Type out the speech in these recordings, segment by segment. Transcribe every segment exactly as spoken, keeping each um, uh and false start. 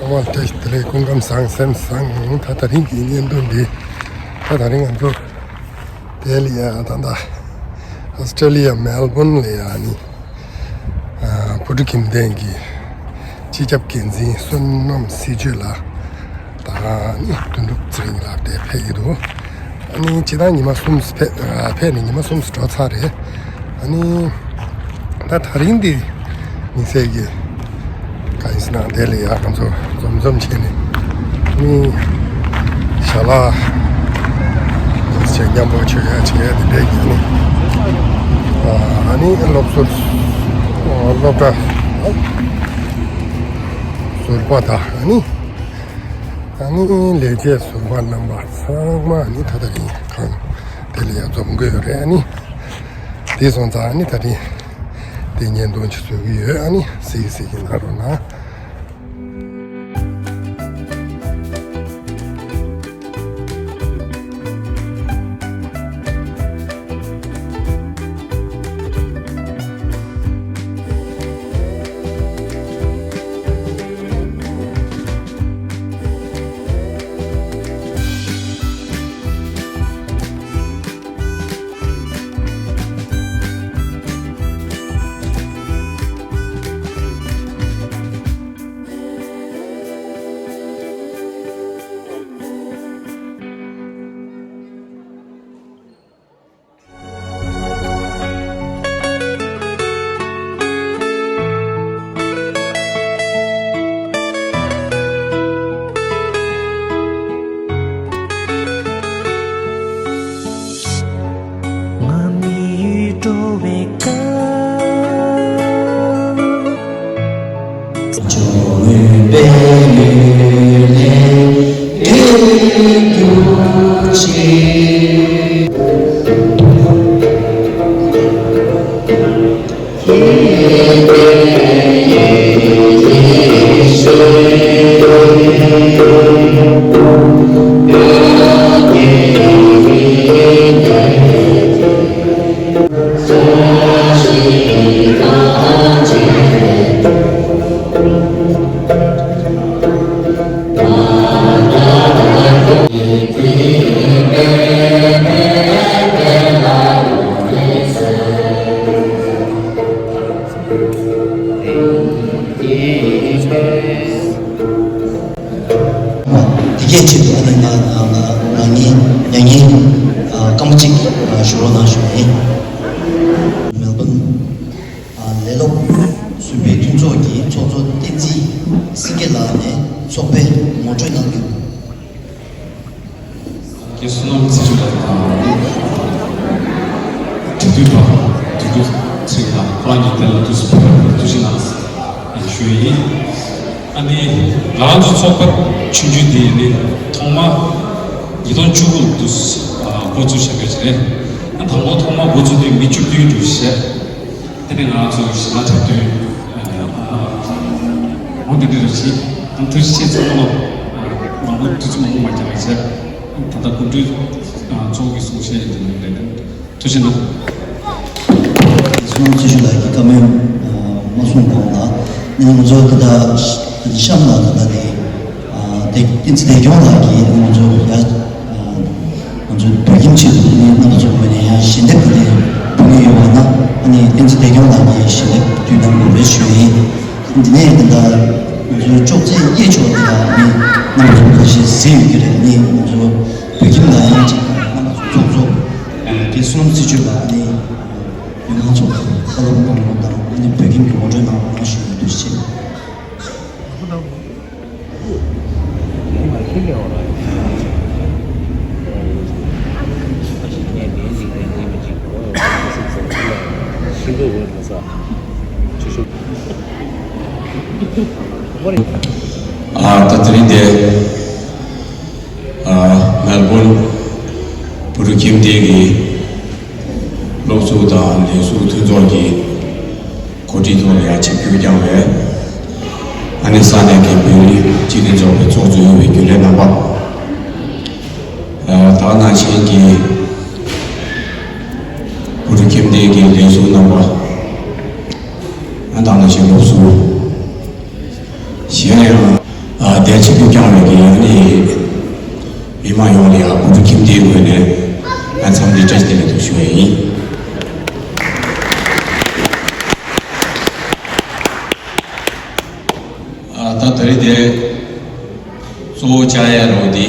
ཨོ་ཏེ་དེ་ལས་སྐུ་ཁམས་བཟང་། སེམས་བཟང་། ད་དེ་རིང་གི་བརྙན་ཐུང་འདི་ད་དེ་རིང་ང་ཚོ་དེ་ལ་ཡ་ད་ད་ཨོ་སི་ཀྲེ་ལི་ཡ་མེལ་བོན་ལ་ཡ་ནི་ཨ་བུ་ཕྲུག་ཁྱིམ་སྡེ་གི་སྤྱི་ཁྱབ་འགན་འཛིན་བསོད་ནམས་སྲིད་ཆོས་ལགས་དང་ནི་དོན་གྲུབ་ཚེ་རིང་ལགས་དེ་ཕེབས་ཀྱི་འདུག་ཨ་ནི་སྤྱི་བཏང་ཉི་མ་གསུམ་ཕེབས་ཨ་ཕེབས་ནས་ཉི་མ་གསུམ་འགྲོ་ཚར་རེད། ཨ་ནི་ད་དེ་རིང་འདི་དམིགས་བསལ་གྱི་ག་ཡིན་ཟེར་ན་དེ་ལ་ཡ་ང་ཚོ་འཛོམས་འཛོམས་བྱས་ནས་ནི་ཞལ་ལག་ཅིག་མཉམ་པོ་མཆོད་ཡ་བྱེད་ཡ་དེ་འདྲས་ཀྱི་ནི་ཨ་ནི་སློབ་ཟུར་སློབ་གྲྭ་ཟུར་པ་དང་ཨ་ནི་ཨ་ནི་ལས་བྱེད་ཟུར་པ་རྣམ་པ་ཚང་མ་ནི་ད་ད་རིང་གང་དེ་ལ་ཡ་འཛོམས་དགོས་ཡོད་རེད། ཨ་ནི་དེ་སོང་ཙང་ཨ་ནི་ད་རིང་དེ་བརྙན་ཐུང་ཅིག་བཟོ་གི་ཡོད། ཨ་ནི་གཟིགས་གཟིགས་ཀྱི་གནང་རོགས་གནང་། དེ་གའི་ཆེད་དུ་ཨ་ནི་ང་ང་ང་ངའི་མྱ་ངན་སྐར་མ་གཅིག་ཞུ་རོགས་གནང་ཞུ་ཡིན། མེལ་བོན་ལས་སློབ་ཟུར་པའི་མཐུན་ཚོགས་ཀྱི་ཚོགས་གཙོ་བསྟན་འཛིན་སེང་གེ་ལགས་ནས་ཚོགས་པའི་ངོ་སྤྲོད་གནང་རྒྱུ། རྒན་བསོད་ནམས་ཚེ་མཆོག་ལགས་དང་། དྲི་དུས་པ་དྲི་དུས་ཚེ་རིང་ལགས་ཁོ་རང་གཉིས་དེ་ལ་དུས་སུ་ཕེབས་པར་ཐུགས་རྗེ་གནང་ཞུ་ཡིན། ཨ་ནི་ང་རང་ཚོ་ཚོགས་པ་ཆུང་ཆུང་འདི་ནི་ཐོག་མ་ཉིས་སྟོང་བཅུ་དགུ་ལ་དུས་སུ་འགོ་བཙུགས་བྱས་པ་ཞིག་རེད། ཨ་དང་པོ་ཐོག་མ་འགོ་བཙུགས་དུས་མི་བཅུ་བདུན་འདྲ་བྱས། དེ་ནས་ང་ཚོ་གཞིས་ལ་འཁྲབ་སྟོན་འོ་དེ་འདྲ་རེ་བྱས། ཐུགས་རྗེ་ཆེ། ཚང་མ་མང་པོ་དུས་ཚོད་མང་པོ་མ་འཁྱམས་པ་བྱས། ད་ལྟ་གོ་སྒྲིག་ཚོགས་ཀྱི་གསུང་བཤད་ཡིན་དུ་རེད། ཐུགས་རྗེ་གནང་། བསོད་ནམས་ཚེ་མཆོག་ལགས་ཀྱིས་བཀའ་མོལ་མ་གསུངས་གོང་ལ་ནི་ང་ཚོ་ད་ལྟ་གཤམ་ལ་ད་ལྟ་དེ་བསྟན་འཛིན་བདེ་སྐྱོང་ལགས་ཀྱིས་ང་ཚོ་ཡ། ང་ཚོའི་བོད་ཁྱིམ་ཆེད་དུ་ནི་རྣམ་པ་ཚོའི་ངོས་ནས་ཡང་ཞལ་འདེབས་ཀྱི་ལས་འབུལ་གྱི་ཡོད་པ་ན་ཨ་ནི་བསྟན་འཛིན་བདེ་སྐྱོང་ལགས་ཀྱིས་ཞལ་འདེབས་དུས་གནང་དགོས་རེད་ཞུ་ཡིན། འདི་ནས་ད་ལྟ་ང་ཚོའི་ཅོག་ཙེ་གཡས་ཕྱོགས་དེ་ལ་ནི་རྣམ་པ་ཚོ་ཁ་ཤས་གཟིགས་ཡོད་ཀྱི་རེད། ནི་ང་ཚོ་བོད་ཁྱིམ་ལ་ཡང་ཅིག་རྣམ་པ་ཚོ་ཚོགས་གཙོ་རྒན་བསོད་ནམས་ཚེ་མཆོག་ལགས་ནི་མི་མང་ཚོགས་བཀའ་སློབ་གནང་རོགས་དང་ཨ་ནི་བོད་ཁྱིམ་གྱི་ངོ་སྤྲོད་གནང་རོགས་གནང་ཞུ་ཡི་འདུག་ཅེས། ཨ་ད་དེ་རིང་འདི་ཨ་མེལ་བོན་བུ་ཕྲུག་ཁྱིམ་སྡེ་གི་སློབ་ཟུར་དང་ལས་ཟུར་མཐུན་ཚོགས་ཀྱི་གོ་སྒྲིག་ཐོག་ལ་ཡང་ཆིབས་བསྒྱུར་བསྐྱངས་པའི་ཨ་ནི་ས་གནས་ཀྱི་བོད་རིགས་སྤྱི་མཐུན་ཚོགས་པའི་ཚོགས་གཙོ་ཡོད་པའི་རྒྱུན་ལས་རྣམ་པ། ཨ་ད་ག་ནང་བཞིན་གྱི་བུ་ཕྲུག་ཁྱིམ་སྡེ་གི་ལས་ཟུར་རྣམ་པ། ཨ་ད་ག་ནང་བཞིན་སློབ་ཟུར། གཞན་ཡང་ཨ་ རྒྱ་ཆེ་རྒྱུ་རྐྱང་བའི་གི་ཨ་ནི་མི་མང་ཡོངས་ལ་ཡང་བུ་ཕྲུག་ཁྱིམ་སྡེའི་ངོས་ནས་ང་འཚམས་འདྲི་བཀྲ་ཤིས་བདེ་ལེགས་ཞུ་བ་ཡིན། ཨ། ད་ད་རེས་དེ་གཙོ་བོ་བཅའ་ཡས་རོགས་འདི།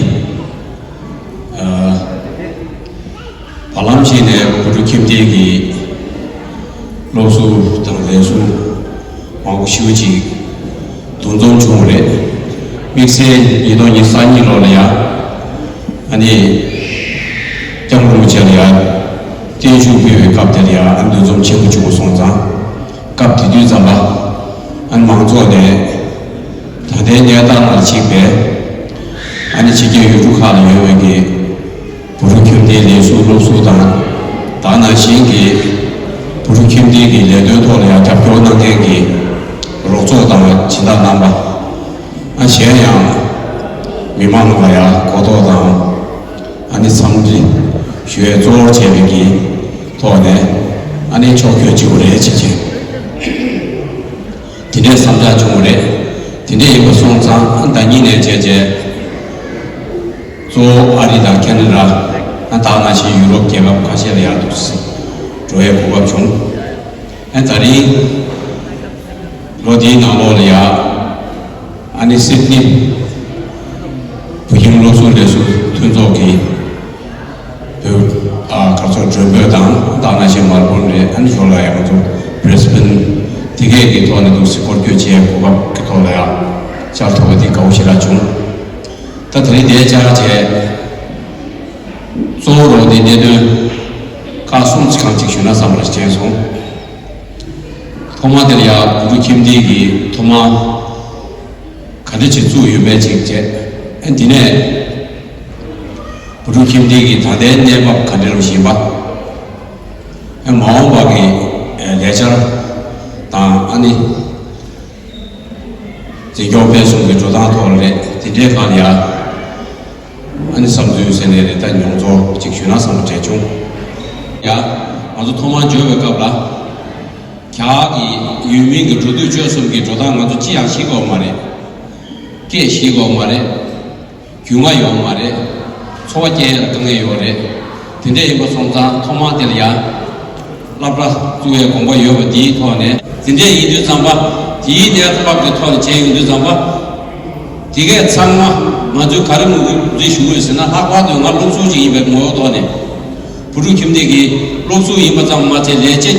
ཨ། བར་ལམ་ཞིག་ནས་བུ་ཕྲུག་ཁྱིམ་སྡེ་གི་སློབ་ཟུར་དང་ལས་ཟུར་མང་པོ་ཞེ་པོ་ཅིག་འདུ་འཛོམས་བྱུང་བ་རེད། དམིགས་བསལ་ཉིས་སྟོང་ཉི་ཤུ་རྩ་གཉིས་ལོ་ལ་ཡ། ཨ་ནི། སྐྱབས་མགོན་རིན་པོ་ཆེ་ལ་ཡ། བརྟན་བཞུགས་ཕུལ་བའི་སྐབས་དེར་ཡ་ཨ་ནི་འདུ་འཛོམས་ཆེན་པོ་བྱུང་སོང་ཙང་། སྐབས་དེ་དུས་ཙམ་པ། ཨ་ནི་མང་ཚོགས་ནས། ད་ལྟའི་གནས་སྟངས་ལ་གཞིགས་པས། ཨ་ནི་ཕྱི་རྒྱལ་ཡུལ་གྲུ་ཁག་ལ་ཡོད་པའི་གི་བུ་ཕྲུག་ཁྱིམ་སྡེའི་ལས་ཟུར་སློབ་ཟུར་དང་། ད་ག་ནང་བཞིན་གྱི་བུ་ཕྲུག་ཁྱིམ་སྡེའི་གི་ལས་དོན་ཐོག་ལ་ཡང་རྒྱབ་སྐྱོར་གནང་མཁན་གྱི་རོགས་ཚོགས་དང་སྦྱིན་བདག་རྣམ་པ། ཨ། གཞན་ཡང་མི་མང་ལ་ཡང་གོ་རྟོགས་དང་། ཨ་ནི་འཚམས་འདྲི་ཞུ་ཡས་གཙོ་བོར་བྱས་པའི་གི་ཐོག་ནས། ཨ་ནི་ཕྱོགས་བསྐྱོད་བྱེད་དགོས་རེད་ཅེས་བྱས། དེ་འདྲའི་བསམ་འཆར་བྱུང་བ་རེད། དེ་འདྲ་ཡིན་པ་སོང་ཙང་ཨ་ནི་ཟླ་གཉིས་ནས་བྱས་བྱས། གཙོ་བོ་ཨ་རི་དང་ཁེ་ན་ཌ། ཨ། ད་ག་ནང་བཞིན་ཡུ་རོབ་རྒྱལ་ཁབ་ཁ་ཤས་ལ་ཡང་འདུག་སེ་འགྲོ་ཡའི་གོ་སྐབས་བྱུང་། ཨ། ད་རིང་ལོ་འདིའི་ནང་ལོགས་ལ་ཡ། ཨ་ནི་སིད་ནི་བོད་ཁྱིམ་སློབ་ཟུར་ལས་ཟུར་མཐུན་ཚོགས་ཀྱི་བོད། ཨ། ག་ཚོད་མགྲོན་འབོད་དང་། ད་ག་ནང་བཞིན་མེལ་བྷོན་རེད། ཨ་ནི་ཞོར་ལ་ཡ་ང་ཚོ་བྷི་རི་སི་བྷེན་དེ་གས་ཀྱི་ཐོག་ནས་འདུག་སེ་སྐོར་སྐྱོད་བྱེད་ཡའི་གོ་སྐབས་ཀྱི་ཐོག་ལ་ཡ་བཅར་ཐུབ་པ་དེ་དགའ་པོ་ཞེ་དྲག་བྱུང་། ད་དེ་རིང་དེ་བཅར་བྱས། གཙོ་བོ་རོགས་དེ་གནད་དོན་ཁག་གསུམ་ཅིག་གང་ཅིག་ཞུས་ན་བསམ་པ་ཞིག་དྲན་སོང་། ཐོག་མ་དེ་ལ་ཡ་བུ་ཕྲུག་ཁྱིམ་སྡེ་གི་ཐོག་མ་ག་འདྲ་ཅིག་བཙུགས་ཡོད་མེད་ཅིག་བྱས། ཨ། དེ་ནས་བུ་ཕྲུག་ཁྱིམ་སྡེ་གི་ད་ལྟའི་གནས་བབ་ག་འདྲ་རུ་ཡིན་པ། ཨ། མ་འོངས་པ་གི་ལས་འཆར་དང་། ཨ་ནི་འཛིན་སྐྱོང་སྤེལ་གསུམ་གྱི་འགྲོ་སྟངས་ཐོག་ལ་རེད། དེ་འདྲའི་སྒང་ལ་ཡ། ཨ་ནི་བསམ་ཚུལ་ཟེར་ནའི་རེད། ད་མྱོང་ཚོར་ཅིག་ཞུས་ན་བསམ་པ་དྲན་བྱུང་། ཡ། ང་ཚོ་ཐོག་མར་འབྱོར་བའི་སྐབས་ལ། རྒྱ་གི་ཡུལ་མིའི་གི་འགྲོ་འདུག་སྤྱོད་གསུམ་གྱི་འགྲོ་སྟངས་ང་ཚོ་ཅི་ཡང་ཤེས་ཀྱི་ཡོད་མ་རེད། སྐད་ཤེས་ཀྱི་ཡོད་མ་རེད། རྒྱུས་མངའ་ཡོད་མ་རེད། འཚོ་བ་སྐྱེལ་ཡ་ལ་དཀའ་ངལ་ཡོད་རེད། དེ་འདྲ་ཡིན་པ་སོང་ཙང་ཐོག་མར་དེ་ལ་ཡ། སློབ་གྲྭ་བཙུགས་ཡའི་དགོངས་པ་ཡོད་པ་དེའི་ཐོག་ནས། དེ་འདྲ་ཡིན་དུས་ཙམ་པ། དེའི་གནས་བབ་ཀྱི་ཐོག་ནས་བྱས་ཡོང་དུས་ཙམ་པ། དེ་གས་ཚང་མ་ང་ཚོས་ག་རེ་ངོས་འཛིན་ཞུ་དགོས་ཟེར་ན། ལྷག་པར་དུ་ང་སློབ་ཟུར་ཅིག་ཡིན་པའི་ངོ་བོ་ཐོག་ནས། བུ་ཕྲུག་ཁྱིམ་སྡེ་གི་སློབ་ཟུར་ཡིན་པ་ཙམ་མ་ཚད་ལས་བྱེད་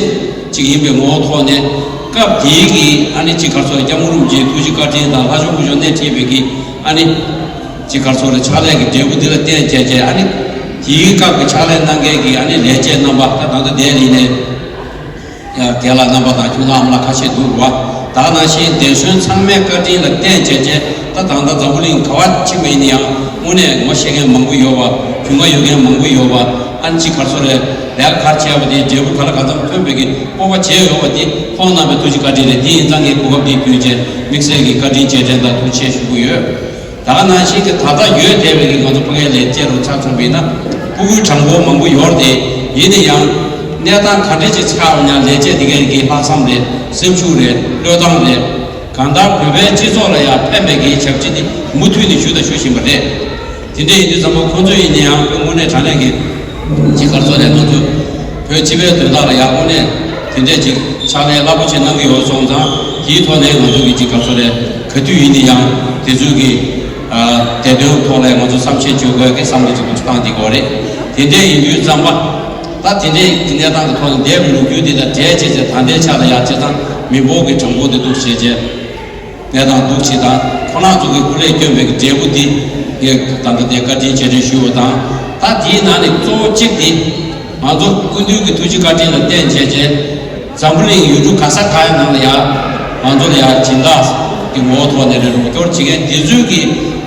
ཅིག་ཡིན་པའི་ངོ་བོ་ཐོག་ནས། སྐབས་དེའི་གི་ཨ་ནི་ཅིག་ག་རེ་ཟེར། སྐྱབས་མགོན་རིན་པོ་ཆེའི་ཐུགས་རྗེ་བཀའ་དྲིན་དང་ལྷ་ཆོས་སྐུ་ཞབས་སྣེ་ཁྲིད་པའི་གི་ཨ་ནི་ཅིག་ག་རེ་ཟེར། ཕྱག་ལས་ཀྱི་འབྲས་བུ་འདི་ལ་བརྟེན་བྱས་བྱས། ཨ་ནི་དེའི་སྐབས་ཀྱི་ཕྱག་ལས་གནང་མཁན་གྱི་ཨ་ནི་ལས་བྱེད་རྣམ་པ། ད་ད་ལྟ་འདིར་ཡིན་ནའི། ཡ། རྒན་ལགས་རྣམ་པ་དང་ཁྱིམ་ཚང་ཨ་མ་ལགས་ཁ་ཤས་འདུག་རེད་བ། ད་ག་ནང་བཞིན་འདས་གསོན་ཚང་མའི་བཀའ་དྲིན་ལ་བརྟེན་བྱས་བྱས། ད་ད་ལྟ་འཛམ་བུ་གླིང་ག་པར་ཕྱིན་པ་ཡིན་ན་ཡང་དངོས་གནས་ངོ་ཤེས་མཁན་མང་པོ་ཡོད་པ། རྒྱུས་མངའ་ཡོད་མཁན་མང་པོ་ཡོད་པ། ཨ་ནི་ཅིག་ག་རེ་ཟེར། ལས་ཀ་ག་རེ་བྱས་པ་དེའི་འབྲས་བུ་ག་ལ་གང་འཚམ་ཐོན་པའི་གི་སྤོབས་པ་བྱས་ཡོད་པ་དེ་ཁོང་རྣམ་པའི་ཐུགས་རྗེ་བཀའ་དྲིན་རེད། དེ་ཡིན་ཙང་ངས་གོ་སྐབས་འདི་བརྒྱུད་བྱས་དམིགས་བསལ་གྱི་བཀའ་དྲིན་རྗེས་དྲན་དང་ཐུགས་རྗེ་ཆེ་ཞུ་གི་ཡོད། ད་ག་ནང་བཞིན་གྱི་ད་ལྟ་ཡོད་བསྡད་པའི་གི་ང་ཚོ་ཕ་གིའི་ལས་བྱེད་རུ་ཆ་མཚོན་པ་ཡིན་ན། ཕྲུ་གུའི་གྲངས་འབོར་མང་པོ་ཡོད་རེད་དེ། ཡིན་ན་ཡང་གནས་སྟངས་ག་འདྲ་ཅིག་ཆགས་པ་ཡིན་ན་ལས་བྱེད་དེ་གའི་གི་ལྷག་བསམ་རེད། སེམས་ཤུགས་རེད། བློས་བཏང་རེད། གང་ལྟར་བོད་པའི་སྤྱི་ཚོགས་ལ་ཡང་ཕན་པའི་གི་ཞབས་ཕྱི་དེ་མུ་མཐུད་ནས་ཞུ་དང་ཞུ་བཞིན་པ་རེད། དེ་འདྲ་ཡིན་དུས་ཙམ་པ་ཁོང་ཚོ་ཡིན་ན་ཡང་དངོས་གནས་དྲང་གནས་ཀྱི་ཅིག་ག་རེ་ཟེར་རེད། ང་ཚོ་བོད་སྤྱི་པའི་དོན་དག་ལ་ཡང་དངོས་གནས་དེ་འདྲས་ཅིག་ཕྱག་ལས་རླབས་པོ་ཆེ་གནང་གི་ཡོད་སོང་ཙང་། དེའི་ཐོག་ནས་ང་ཚོ་གི་ཅིག་ག་རེ་ཟེར་རེད། ག་དུས་ཡིན་ན་ཡང་དེ་ཚོའི་གི་ཨ་བདེ་དོན་ཐོག་ལ་ང་ཚོ་བསམ་ཤེས་བྱེད་དགོས་ཀྱི་བསམ་བློ་ཅིག་བཏང་བསྡད་ཀྱི་ཡོད་རེད། དེ་འདྲས་ཡིན་དུས་ཙམ་པ། ད་དེ་འདྲས་ཀྱི་གནས་སྟངས་ཀྱི་ཐོག་ནས་འདས་པའི་ལོ་རྒྱུས་འདི་དང་འབྲེལ་བྱས་བྱས། ད་ལྟའི་ཆ་ལ་ཡང་བྱས་ཙང་མི་འབོར་གྱི་གྲངས་འབོར་འདི་འདུག་བྱས་བྱས། གནས་སྟངས་འདུག་བྱས་དང་། ཁོང་རྣམ་ཚོ་གིས་སྐུ་ལས་བསྐྱོན་པའི་འབྲས་བུ་འདི་ངས་ད་ལྟ་དེ་བཀའ་དྲིན་རྗེས་དྲན་ཞུ་བ་དང་། ད་དེའི་ནང་ནས་གཙོ་བོ་གཅིག་དེ་ང་ཚོ་སྐུ་མདུན་གྱི་ཐུགས་རྗེ་བཀའ་དྲིན་ལ་བརྟེན་བྱས་བྱས། འཛམ་བུ་གླིང་ཡུལ་གྲུ་ག་ས་ག་ཡི་ནང་ལ་ཡང་ང་ཚོ་ལ་ཡང་སྦྱིན་བདག་གི་ངོ་བོ་ཐོག་ནས་རེད། རོགས་སྐྱོར་བྱེད་མཁན་དེ་ཚོའི་གི་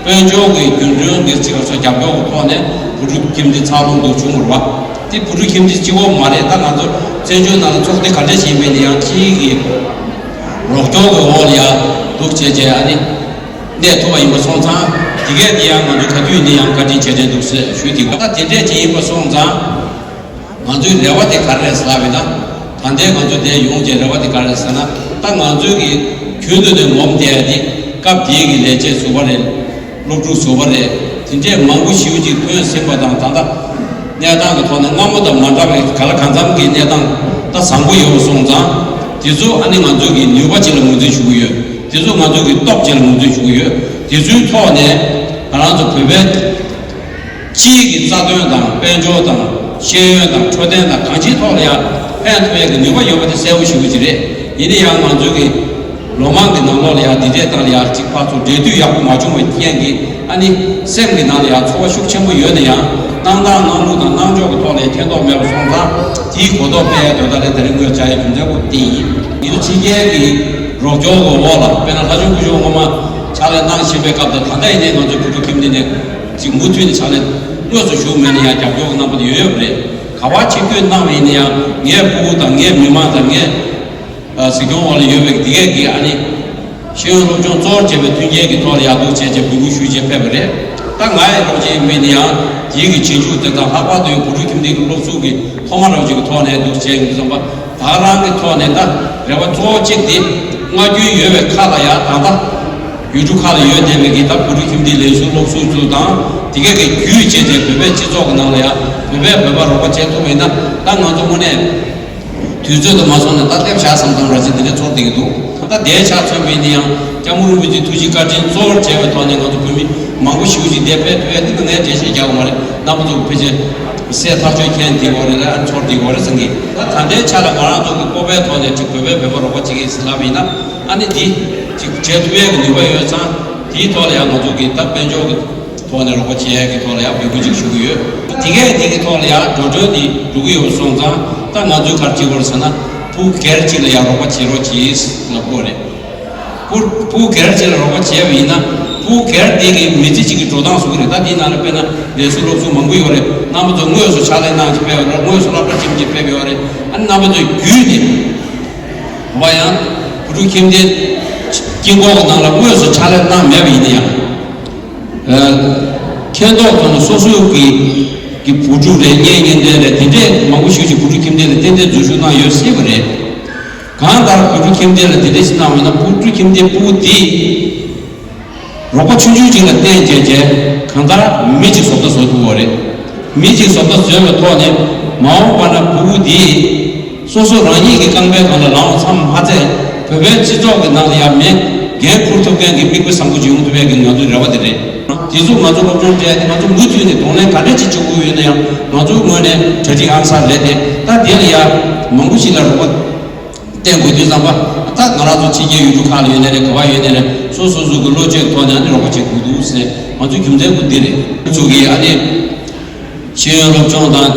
དཔལ་འབྱོར་གྱི་རྒྱུན་གྲོན་གྱི་ཅིག་ག་རེ་ཟེར་རྒྱབ་སྐྱོར་གྱི་ཐོག་ནས་བུ་ཕྲུག་ཁྱིམ་སྡེ་འཚར་ལོངས་འདུག་བྱུང་བ་རེད་བ། དེ་བུ་ཕྲུག་ཁྱིམ་སྡེ་གཅིག་པོ་མ་རེད། ད་ང་ཚོ་བཙན་བྱོལ་ནང་ལ་ཚོགས་སྡེ་ག་འདྲ་ཞིག་ཡིན་པ་ཡིན་ན་ཡང་ཕྱིའི་གི་རོགས་སྐྱོར་གྱི་འོག་ལ་ཡང་འདུག་བྱས་བྱས། ཨ་ནི་གནས་ཐུབ་པ་ཡིན་པ་སོང་ཙང་། དེ་གས་དེ་ཡང་ང་ཚོ་ག་དུས་ཡིན་ན་ཡང་བཀའ་དྲིན་རྗེས་དྲན་འདུག་ཟེར་ཞུས་ཏེ། ད་དེ་འདྲས་ཅིག་ཡིན་པ་སོང་ཙང་། ང་ཚོའི་རེ་བ་དེ་ག་རེ་རེད་ཟེར་ལབ་པ་ཡིན་ན། ད་ལྟའི་ང་ཚོ་འདིར་ཡོང་བྱས་རེ་བ་དེ་ག་རེ་རེད་ཟེར་ན། ད་ང་ཚོའི་གི་རྒྱུན་དུ་ནས་ངོམ་བསྡད་ཡ་དེ་སྐབས་དེའི་གི་ལས་བྱེད་ཟུར་པ་རེད། སློབ་ཕྲུག་ཟུར་པ་རེད། དེ་འདྲས་མང་པོ་ཞེ་པོ་ཅིག་ཐོན་ཟིན་པ་དང་། ད་ལྟ་གནས་སྟངས་ཀྱི་ཐོག་ནས་སྔ་མོ་དང་མ་འདྲ་བའི་ག་ལ་གང་འཚམ་གྱི་གནས་སྟངས་ད་བཟང་པོ་ཡོད་པ་སོང་ཙང་། དེ་ཚོ་ཨ་ནི་ང་ཚོ་གི་ནུས་པ་ཅིག་ལ་ངོས་འཛིན་ཞུ་གི་ཡོད། དེ་ཚོ་ང་ཚོ་གི་སྟོབས་ཅིག་ལ་ངོས་འཛིན་ཞུ་གི་ཡོད། དེ་ཚོའི་ཐོག་ནས་ང་རང་ཚོ་བོད་པའི་སྤྱིའི་གི་རྩ་དོན་དང་། དཔལ་འབྱོར་དང་། ཤེས་ཡོན་དང་། འཕྲོད་བསྟེན་དང་། གང་ཅིའི་ཐོག་ལ་ཡང་ཕན་ཐོགས་ཡས་ཀྱི་ནུས་པ་ཡོད་པ་དེ་གསལ་པོ་ཞེ་པོ་ཅིག་རེད། ཡིན་ན་ཡང་ང་ཚོ་གི་ལོ་མང་གི་ནང་ལོགས་ལ་ཡང་འདི་འདྲས་སྟངས་ལ་ཡང་ཅིག་ཕར་ཚུར་འབྲེལ་མཐུད་ཡག་པོ་མ་བྱུང་བའི་རྐྱེན་གྱིས། ཨ་ནི་སེམས་ཀྱི་ནང་ལ་ཡང་ཚོར་བ་ཤུགས་ཆེན་པོ་ཡོད་ན་ཡང་། གནང་སྟངས་གནང་ལུགས་དང་གནང་ཕྱོགས་ཀྱི་ཐོག་ལ་ཡང་མཁྱེན་རྟོགས་མེད་པ་སོང་ཙང་། དེའི་གོ་རྟོགས་སྤེལ་ཡས་དོན་དག་ལ་དེ་རིང་ངོས་བཅར་ཡས་རྒྱུ་མཚན་པོ་དེ་ཡིན། ཡིན་ན་ཕྱི་རྒྱལ་གྱི་རོགས་སྐྱོར་གྱི་འོག་ལ། དཔེར་ན་ལྷ་ཆུང་སྐུ་ཞབས་སྔོན་མ་ཕྱག་ལས་གནང་བཞིན་པའི་སྐབས་དང་། ད་ལྟ་ཡིན་ནའི་ང་ཚོ་བོད་ཕྲུག་ཁྱིམ་སྡེ་ནས་ཅིག་མུ་མཐུད་ནས་ཕྱག་ལས་དངོས་སུ་ཞུགས་མེད་ན་ཡང་རྒྱབ་སྐྱོར་གྱི་རྣམ་པ་དེ་ཡོད་ཡོད་པ་རེད། ག་པར་ཆིབས་བསྒྱུར་གནང་བ་ཡིན་ན་ཡང་། ངའི་ཕྲུ་གུ་དང་། ངའི་མི་མང་དང་། ངའི་ཨ་གཟིགས་སྐྱོང་འོག་ལ་ཡོད་པའི་འདི་གས་ཀྱི་ཨ་ནི་ཤེས་ཡོན་སློབ་སྦྱོང་གཙོ་བོར་བྱས་པའི་མཐུན་རྐྱེན་གྱི་ཐོག་ལ་ཡར་འདུག་བྱས་བྱས་འབོད་སྐུལ་ཞུས་བྱས་ཕེབས་པ་རེད། ད་ང་ཡི་སློབ་ཆེན་ཡིན་པ་ཡིན་ན་ཡང་། དེའི་གི་རྗེས་འཇུག་དེ་དང་། ལྷག་པར་དུ་བོད་ཕྲུག་ཁྱིམ་སྡེ་གི་སློབ་ཟུར་གྱི་ཐོག་མ་འདྲ་བོ་ཅིག་གི་ཐོག་ནས་འདུག་བྱས་ཡོང་དུས་ཙམ་པ། ད་རང་གི་ཐོག་ནས་ད་རེ་བ་གཙོ་བོ་གཅིག་དེ། སྔ་རྒྱུན་ཡོད་པའི་ཁག་ལ་ཡང་། ད་ལྟ་ཡུལ་གྲུ་ཁག་ལ་ཡོད་བསྡད་པའི་གི་ད་བོད་ཕྲུག་ཁྱིམ་སྡེའི་ལས་ཟུར་སློབ་ཟུར་ཚོ་དང་། དེ་གས་ཀྱི་བརྒྱུད་བྱས་ཏེ་བོད་པའི་སྤྱི་ཚོགས་ཀྱི་ནང་ལ་ཡང་བོད་པས་བོད་པར་རོགས་པ་བྱེད་ཐུབ་པ་ཡིན་ན། ད་ང་ཚོ་དངོས་གནས་དུས་ཚོད་དུ་མ་སོང་ནས་ད་སླེབས་བཞག་བསམ་བསམ་འདྲ་ཅིག་འདི་འདྲ་ཚོར་བསྡད་ཀྱི་འདུག་ད་དེའི་ཆ་མཚོན་པ་ཡིན་ན་ཡང་། སྐྱབས་མགོན་རིན་པོ་ཆེའི་ཐུགས་རྗེ་བཀའ་དྲིན་གཙོ་བོར་བྱས་པའི་ཐོག་ནས། ང་ཚོ་བོད་མི་མང་པོ་ཞེ་པོ་ཅིག་འདིར་ཕེབས་ཐུབ་ཡ་འདི་ད་ངས་འགྲེལ་བཤད་རྒྱག་དགོས་མ་རེད། རྣམ་པ་ཚོ་ཕལ་ཆེར་སེམས་ཐག་ཆོད་མཁན་འདི་འོ་རེད་ལ། ཨ་ཚོར་འདི་འོ་རེད་བསམ་གི། ད་ད་ལྟའི་ཆ་ལ་ང་རང་ཚོ་གི་སྤོབས་པའི་ཐོག་ནས་ཅིག་བོད་པས་བོད་པར་རོགས་པ་བྱེད་ཀྱི་ཡིན་ཟེར་ལབ་པ་ཡིན་ན། ཨ་ནི་འདི་ཅིག་བྱེད་ཐུབ་ཡས་ཀྱི་ནུས་པ་ཡོད་ཙང་། དེའི་ཐོག་ལ་ཡང་ང་ཚོ་གི་ད་དཔལ་འབྱོར་གྱི་ཐོག་ནས་རོགས་པ་བྱེད་ཡས་ཀྱི་ཐོག་ལ་ཡང་འབོད་སྐུལ་ཅིག་ཞུ་གི་ཡོད། དེ་གས་དེ་གི་ཐོག་ལ་ཡང་འགྲོ་གྲོན་འདི་འགྲོ་གི་ཡོད་སོང་ཙང་། ད་ང་ཚོས་ག་རེ་བྱེད་དགོས་རེད་ཟེར་ན། ཕྲུ་གུ་སྒེར་གཅིག་ལ་ཡང་རོགས་པ་བྱེད་རོགས་གྱིས་ལབ་དགོས་རེད། ཕྲུ་ཕྲུ་གུ་སྒེར་གཅིག་ལ་རོགས་པ་བྱས་པ་ཡིན་ན། ཕྲུ་གུ་སྒེར་དེ་གི་མི་ཚེ་གཅིག་གི་འགྲོ་སྟངས་བཟོ་གི་རེད། ད་དེའི་ནང་ལ་དཔེར་ན་ལས་ཟུར་སློབ་ཟུར་མང་པོ་ཡོད་རེད། རྣམ་པ་ཚོ་དངོས་སུ་ཕྱག་ལས་གནང་བྱས་ཕེབས་ཡོད་རེད། དངོས་སུ་སློབ་གྲྭ་ཆེན་མོ་ཅིག་ཕེབས་ཡོད་རེད། ཨ་ནི་རྣམ་པ་ཚོས་བརྒྱུད་དེ། བ་ཡང་བུ་ཕྲུག་ཁྱིམ་སྡེ་དཀྱིལ་འཁོར་གྱི་ནང་ལ་དངོས་སུ་ཕྱག་ལས་གནང་མེད་པ་ཡིན་ན་ཡང་། ཨ་མཁྱེན་རྟོགས་ཐོག་ནས་སོ་སོའི་གི་གི་བུ་ཕྲུག་རེད། གཉེན་ཉེ་འབྲེལ་རེད། དེ་འདྲས་མང་པོ་ཞེ་ཅིག་བུ་ཕྲུག་ཁྱིམ་སྡེ་ལ་ཏན་ཏན་འཛུལ་ཞུགས་གནང་ཡོད་སྲིད་པ་རེད། གང་ལྟར་བུ་ཕྲུག་ཁྱིམ་སྡེ་ལ་དེ་འདྲས་ཞིག་གནང་བ་ཡིན་ན། བུ་ཕྲུག་ཁྱིམ་སྡེའི་ཕྲུ་གུ་དེས་རོགས་པ་ཆུང་ཆུང་ཅིག་ལ་བརྟེན་བྱས་བྱས། གང་ལྟར་མི་གཅིག་བཟོ་ལྟ་བཟོ་ཐུབ་པ་རེད། མི་གཅིག་བཟོ་ལྟ་བཟོས་པའི་ཐོག་ནས། མ་འོངས་པ་ན་ཕྲུ་གུ་དེས་སོ་སོ་རང་ཉིད་ཀྱི་རྐང་པའི་སྒང་ལ་ལངས་པ་ཙམ་མ་ཚད། བོད་པའི་སྤྱི་ཚོགས་ཀྱི་ནང་ལ་ཡང་མི་འགན་འཁུར་ཐུབ་མཁན་གྱི་མིག་དཔེ་བཟང་པོ་ཅིག་ཡོང་ཐུབ་ཡས་ཀྱི་ང་ཚོའི་རེ་བ་དེ་རེད། དེ་ཚོ་ང་ཚོ་སློབ་སྦྱོང་སྤྲད་དེ། ང་ཚོ་མུ་མཐུད་ནས་གདོང་ལེན་ག་འདྲས་ཅིག་བྱེད་དགོས་ཡོད་ན་ཡང་། ང་ཚོའི་ངོས་ནས་གྲ་སྒྲིག་ཧང་སང་རེད་དེ། ད་དེ་ལ་ཡང་མང་པོ་ཞིག་ལ་རོགས་པ་བརྟེན་དགོས་དུས་ཙམ་པ། ད་ང་རང་ཚོ་ཕྱི་རྒྱལ་ཡུལ་གྲུ་ཁག་ལ་ཡོད་ནའི་རེད། ག་པར་ཡོད་ནའི་རེད། སོ་སོ་སོ་གི་བློ་སྤྱོད་ཐོག་ནས་ཨ་ནི་རོགས་པ་བྱེད་དགོས་འདུག་ཟེར། ང་ཚོའི་རྒྱུ་མཚན་ཁོ་འདི་རེད། ང་ཚོ་གི་ཨ་ནི་ཤེས་ཡོན་སློབ་སྦྱོང་དང་